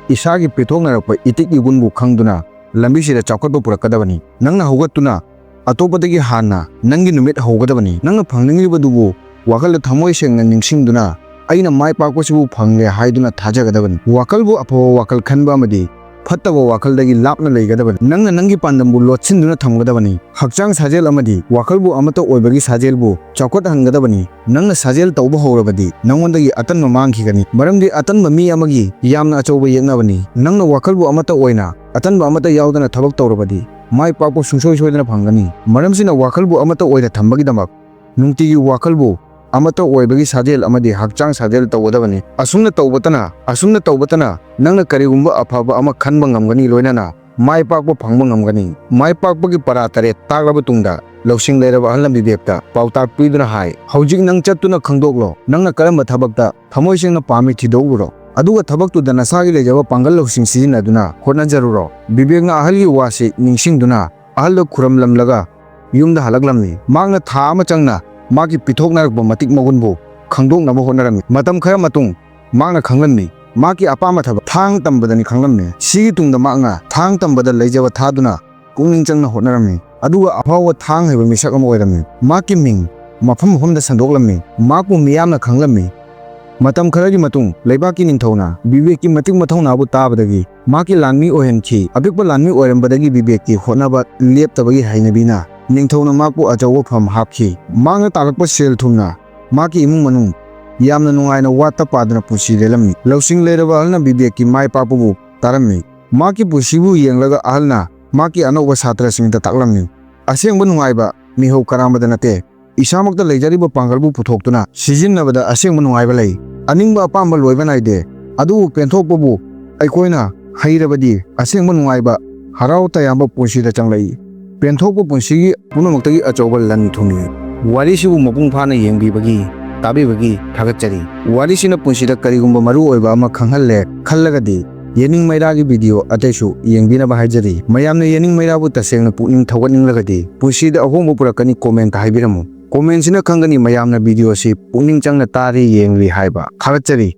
ꯏꯁꯥꯒꯤ ꯄꯤꯊꯣꯛꯅꯔꯛꯄ ꯏꯇꯤꯛ ꯏꯒꯨꯟꯕꯨ ꯈꯪꯗꯨꯅ ꯂꯝꯕꯤꯁꯤꯗ ꯆꯥꯎꯈꯠꯄ ꯄꯨꯔꯛꯀꯗꯕꯅꯤ꯫ ꯅꯪꯅ ꯍꯧꯒꯠꯇꯨꯅ ꯑꯇꯣꯞꯄꯗꯒꯤ ꯍꯥꯟꯅ ꯅꯪꯒꯤ ꯅꯨꯃꯤꯠ ꯍꯧꯒꯗꯕꯅꯤ꯫ ꯅꯪꯅ ꯐꯪꯅꯤꯡꯂꯤꯕꯗꯨꯕꯨ ꯋꯥꯈꯜꯗ ꯊꯃꯣꯏ ꯁꯦꯡꯅ ꯅꯤꯡꯁꯤꯡꯗꯨꯅ, "ꯑꯩꯅ ꯃꯥꯏ ꯄꯥꯛꯄꯁꯤꯕꯨ ꯐꯪꯂꯦ" ꯍꯥꯏꯗꯨꯅ ꯊꯥꯖꯒꯗꯕꯅꯤ꯫ ꯋꯥꯈꯜꯕꯨ ꯑꯐꯕ ꯋꯥꯈꯜ ꯈꯟꯕ ꯑꯃꯗꯤ ꯐꯠꯇꯕ ꯋꯥꯈꯜꯗꯒꯤ ꯂꯥꯞꯅ ꯂꯩꯒꯗꯕꯅꯤ꯫ ꯅꯪꯅ ꯅꯪꯒꯤ ꯄꯥꯟꯗꯝꯕꯨ ꯂꯣꯠꯁꯤꯟꯗꯨꯅ ꯊꯝꯒꯗꯕꯅꯤ꯫ ꯍꯛꯆꯥꯡ ꯁꯥꯖꯦꯜ ꯑꯃꯗꯤ ꯋꯥꯈꯜꯕꯨ ꯑꯃꯠꯇ ꯑꯣꯏꯕꯒꯤ ꯁꯥꯖꯦꯜꯕꯨ ꯆꯥꯎꯈꯠꯍꯟꯒꯗꯕꯅꯤ꯫ ꯅꯪꯅ ꯁꯥꯖꯦꯜ ꯇꯧꯕ ꯍꯧꯔꯕꯗꯤ, ꯅꯉꯣꯟꯗꯒꯤ ꯑꯇꯟꯕ ꯃꯥꯡꯈꯤꯒꯅꯤ, ꯃꯔꯝꯗꯤ ꯑꯇꯟꯕ ꯃꯤ ꯑꯃꯒꯤ ꯌꯥꯝꯅ ꯑꯆꯧꯕ ꯌꯦꯛꯅꯕꯅꯤ꯫ ꯅꯪꯅ ꯋꯥꯈꯜꯕꯨ ꯑꯃꯠꯇ ꯑꯣꯏꯅ, ꯑꯇꯟꯕ ꯑꯃꯠꯇ ꯌꯥꯎꯗꯅ ꯊꯕꯛ ꯇꯧꯔꯕꯗꯤ, ꯃꯥꯏ ꯄꯥꯛꯄ ꯁꯨꯡꯁꯣꯏ ꯁꯣꯏꯗꯅ ꯐꯪꯒꯅꯤ꯫ ꯃꯔꯝꯁꯤꯅ ꯋꯥꯈꯜꯕꯨ ꯑꯃꯠꯇ ꯑꯣꯏꯅ ꯊꯝꯕꯒꯤꯗꯃꯛ ꯅꯨꯡꯇꯤꯒꯤ ꯋꯥꯈꯜꯕꯨ ꯑꯃꯠꯇ ꯑꯣꯏꯕꯒꯤ ꯁꯥꯖꯦꯜ ꯑꯃꯗꯤ ꯍꯛꯆꯥꯡ ꯁꯥꯖꯦꯜ ꯇꯧꯒꯗꯕꯅꯤ꯫ ꯑꯁꯨꯝꯅ ꯇꯧꯕꯇꯅ, ꯑꯁꯨꯝꯅ ꯇꯧꯕꯇꯅ ꯅꯪꯅ ꯀꯔꯤꯒꯨꯝꯕ ꯑꯐꯕ ꯑꯃ ꯈꯟꯕ ꯉꯝꯒꯅꯤ, ꯂꯣꯏꯅꯅ ꯃꯥꯏ ꯄꯥꯛꯄ ꯐꯪꯕ ꯉꯝꯒꯅꯤ꯫ ꯃꯥꯏ ꯄꯥꯛꯄꯒꯤ ꯄꯔꯥ ꯇꯔꯦꯠ ꯇꯥꯛꯂꯕ ꯇꯨꯡꯗ, ꯂꯧꯁꯤꯡ ꯂꯩꯔꯕ ꯑꯍꯜ ꯕꯤꯕꯦꯛꯇ ꯄꯥꯎꯇꯥꯛ ꯄꯤꯗꯨꯅ ꯍꯥꯏ, "ꯍꯧꯖꯤꯛ ꯅꯪ ꯆꯠꯇꯨꯅ ꯈꯪꯗꯣꯛꯂꯣ, ꯅꯪꯅ ꯀꯔꯝꯕ ꯊꯕꯛꯇ ꯊꯃꯣꯏ ꯁꯦꯡꯅ ꯄꯥꯝꯃꯤ ꯊꯤꯗꯣꯛꯎꯔꯣ꯫ ꯑꯗꯨꯒ ꯊꯕꯛꯇꯨꯗ ꯅꯁꯥꯒꯤ ꯂꯩꯖꯕ ꯄꯥꯡꯒꯜ ꯂꯧꯁꯤꯡ ꯁꯤꯖꯤꯟꯅꯗꯨꯅ ꯍꯣꯠꯅꯖꯔꯨꯔꯣ꯫" ꯕꯤꯕꯦꯛꯅ ꯑꯍꯜꯒꯤ ꯋꯥꯁꯤ ꯅꯤꯡꯁꯤꯡꯗꯨꯅ ꯑꯍꯜꯗ ꯈꯨꯔꯨꯝꯂꯝꯂꯒ ꯌꯨꯝꯗ ꯍꯜꯂꯛꯂꯝꯃꯤ꯫ ꯃꯍꯥꯛꯅ ꯊꯥ ꯑꯃ ꯆꯪꯅ ꯃꯍꯥꯛꯀꯤ ꯄꯤꯊꯣꯛꯅꯔꯛꯄ ꯃꯇꯤꯛ ꯃꯒꯨꯟꯕꯨ ꯈꯪꯗꯣꯛꯅꯕ ꯍꯣꯠꯅꯔꯝꯃꯤ꯫ ꯃꯇꯝ ꯈꯔ ꯃꯇꯨꯡ ꯃꯍꯥꯛꯅ ꯈꯪꯂꯝꯃꯤ, ꯃꯍꯥꯛꯀꯤ ꯑꯄꯥꯝꯕ ꯊꯕꯛ ꯊꯥꯡ ꯇꯝꯕꯗꯅꯤ ꯈꯪꯂꯝꯃꯤ꯫ ꯁꯤꯒꯤ ꯇꯨꯡꯗ ꯃꯍꯥꯛꯅ ꯊꯥꯡ ꯇꯝꯕꯗ ꯂꯩꯖꯕ ꯊꯥꯗꯨꯅ ꯄꯨꯛꯅꯤꯡ ꯆꯪꯅ ꯍꯣꯠꯅꯔꯝꯃꯤ, ꯑꯗꯨꯒ ꯑꯐꯥꯎꯕ ꯊꯥꯡ ꯍꯩꯕ ꯃꯤꯁꯛ ꯑꯃ ꯑꯣꯏꯔꯝꯃꯤ꯫ ꯃꯍꯥꯛꯀꯤ ꯃꯤꯡ ꯃꯐꯝ ꯃꯐꯝꯗ ꯁꯟꯗꯣꯛꯂꯝꯃꯤ, ꯃꯍꯥꯛꯄꯨ ꯃꯤꯌꯥꯝꯅ ꯈꯪꯂꯝꯃꯤ꯫ ꯃꯇꯝ ꯈꯔꯒꯤ ꯃꯇꯨꯡ ꯂꯩꯕꯥꯛꯀꯤ ꯅꯤꯡꯊꯧꯅ ꯕꯤꯕꯦꯛꯀꯤ ꯃꯇꯤꯛ ꯃꯊꯧꯅꯥꯕꯨ ꯇꯥꯕꯗꯒꯤ ꯃꯍꯥꯛꯀꯤ ꯂꯥꯟꯃꯤ ꯑꯣꯏꯍꯟꯈꯤ꯫ ꯑꯄꯤꯛꯄ ꯂꯥꯟꯃꯤ ꯑꯣꯏꯔꯝꯕꯗꯒꯤ ꯕꯤꯕꯦꯛꯀꯤ ꯍꯣꯠꯅꯕ ꯂꯦꯞꯇꯕꯒꯤ ꯍꯩꯅꯕꯤꯅ ꯅꯤꯡꯊꯧꯅ ꯃꯍꯥꯛꯄꯨ ꯑꯆꯧꯕ ꯐꯝ ꯍꯥꯞꯈꯤ꯫ ꯃꯍꯥꯛꯅ ꯇꯥꯜꯂꯛꯄ ꯁꯦꯜ ꯊꯨꯝꯅ ꯃꯍꯥꯛꯀꯤ ꯏꯃꯨꯡ ꯃꯅꯨꯡ ꯌꯥꯝꯅ ꯅꯨꯡꯉꯥꯏꯅ ꯋꯥꯠꯇ ꯄꯥꯗꯅ ꯄꯨꯟꯁꯤ ꯂꯦꯜꯂꯝꯃꯤ꯫ ꯂꯧꯁꯤꯡ ꯂꯩꯔꯕ ꯑꯍꯜꯅ ꯕꯤꯕꯦꯛꯀꯤ ꯃꯥꯏ ꯄꯥꯛꯄꯕꯨ ꯇꯥꯔꯝꯃꯤ꯫ ꯃꯍꯥꯛꯀꯤ ꯄꯨꯟꯁꯤꯕꯨ ꯌꯦꯡꯂꯒ ꯑꯍꯜꯅ ꯃꯍꯥꯛꯀꯤ ꯑꯅꯧꯕ ꯁꯥꯇ꯭ꯔꯁꯤꯡꯗ ꯇꯥꯛꯂꯝꯃꯤ, "ꯑꯁꯦꯡꯕ ꯅꯨꯡꯉꯥꯏꯕ ꯃꯤꯍꯧ ꯀꯔꯥꯃꯗ ꯅꯠꯇꯦ, ꯏꯁꯥꯃꯛꯇ ꯂꯩꯖꯔꯤꯕ ꯄꯥꯡꯒꯜꯕꯨ ꯄꯨꯊꯣꯛꯇꯨꯅ ꯁꯤꯖꯤꯟꯅꯕꯗ ꯑꯁꯦꯡꯕ ꯅꯨꯡꯉꯥꯏꯕ ꯂꯩ꯫ ꯑꯅꯤꯡꯕ ꯑꯄꯥꯝꯕ ꯂꯣꯏꯕ ꯅꯥꯏꯗꯦ, ꯑꯗꯨꯕꯨ ꯄꯦꯟꯊꯣꯛꯄꯕꯨ ꯑꯩꯈꯣꯏꯅ ꯍꯩꯔꯕꯗꯤ ꯑꯁꯦꯡꯕ ꯅꯨꯡꯉꯥꯏꯕ, ꯍꯔꯥꯎ ꯇꯌꯥꯝꯕ ꯄꯨꯟꯁꯤꯗ ꯆꯪꯂꯛꯏ꯫ ꯄꯦꯟꯊꯣꯛꯄ ꯄꯨꯟꯁꯤꯒꯤ ꯄꯨꯝꯅꯃꯛꯇꯒꯤ ꯑꯆꯧꯕ ꯂꯟ ꯊꯨꯝꯅꯤ"꯫ ꯋꯥꯔꯤꯁꯤꯕꯨ ꯃꯄꯨꯡ ꯐꯥꯅ ꯌꯦꯡꯕꯤꯕꯒꯤ, ꯇꯥꯕꯤꯕꯒꯤ ꯊꯥꯒꯠꯆꯔꯤ꯫ ꯋꯥꯔꯤꯁꯤꯅ ꯄꯨꯟꯁꯤꯗ ꯀꯔꯤꯒꯨꯝꯕ ꯃꯔꯨ ꯑꯣꯏꯕ ꯑꯃ ꯈꯪꯍꯜꯂꯦ ꯈꯜꯂꯒꯗꯤ, ꯌꯦꯅꯤꯡ ꯃꯩꯔꯥꯒꯤ ꯚꯤꯗꯤꯑꯣ ꯑꯇꯩꯁꯨ ꯌꯦꯡꯕꯤꯅꯕ ꯍꯥꯏꯖꯔꯤ꯫ ꯃꯌꯥꯝꯅ ꯌꯦꯅꯤꯡ ꯃꯩꯔꯥꯕꯨ ꯇꯁꯦꯡꯅ ꯄꯨꯛꯅꯤꯡ ꯊꯧꯒꯠꯅꯤꯡꯂꯒꯗꯤ, ꯄꯨꯟꯁꯤꯗ ꯑꯍꯣꯡꯕ ꯄꯨꯔꯛꯀꯅꯤ ꯀꯣꯃꯦꯟꯇ ꯍꯥꯏꯕꯤꯔꯝꯃꯨ꯫ ꯀꯣꯃꯦꯟꯁꯤꯅ ꯈꯪꯒꯅꯤ ꯃꯌꯥꯝꯅ ꯚꯤꯗꯤꯑꯣꯁꯤ ꯄꯨꯛꯅꯤꯡ ꯆꯪꯅ ꯇꯥꯔꯤ, ꯌꯦꯡꯂꯤ ꯍꯥꯏꯕ꯫ ꯊꯥꯒꯠꯆꯔꯤ꯫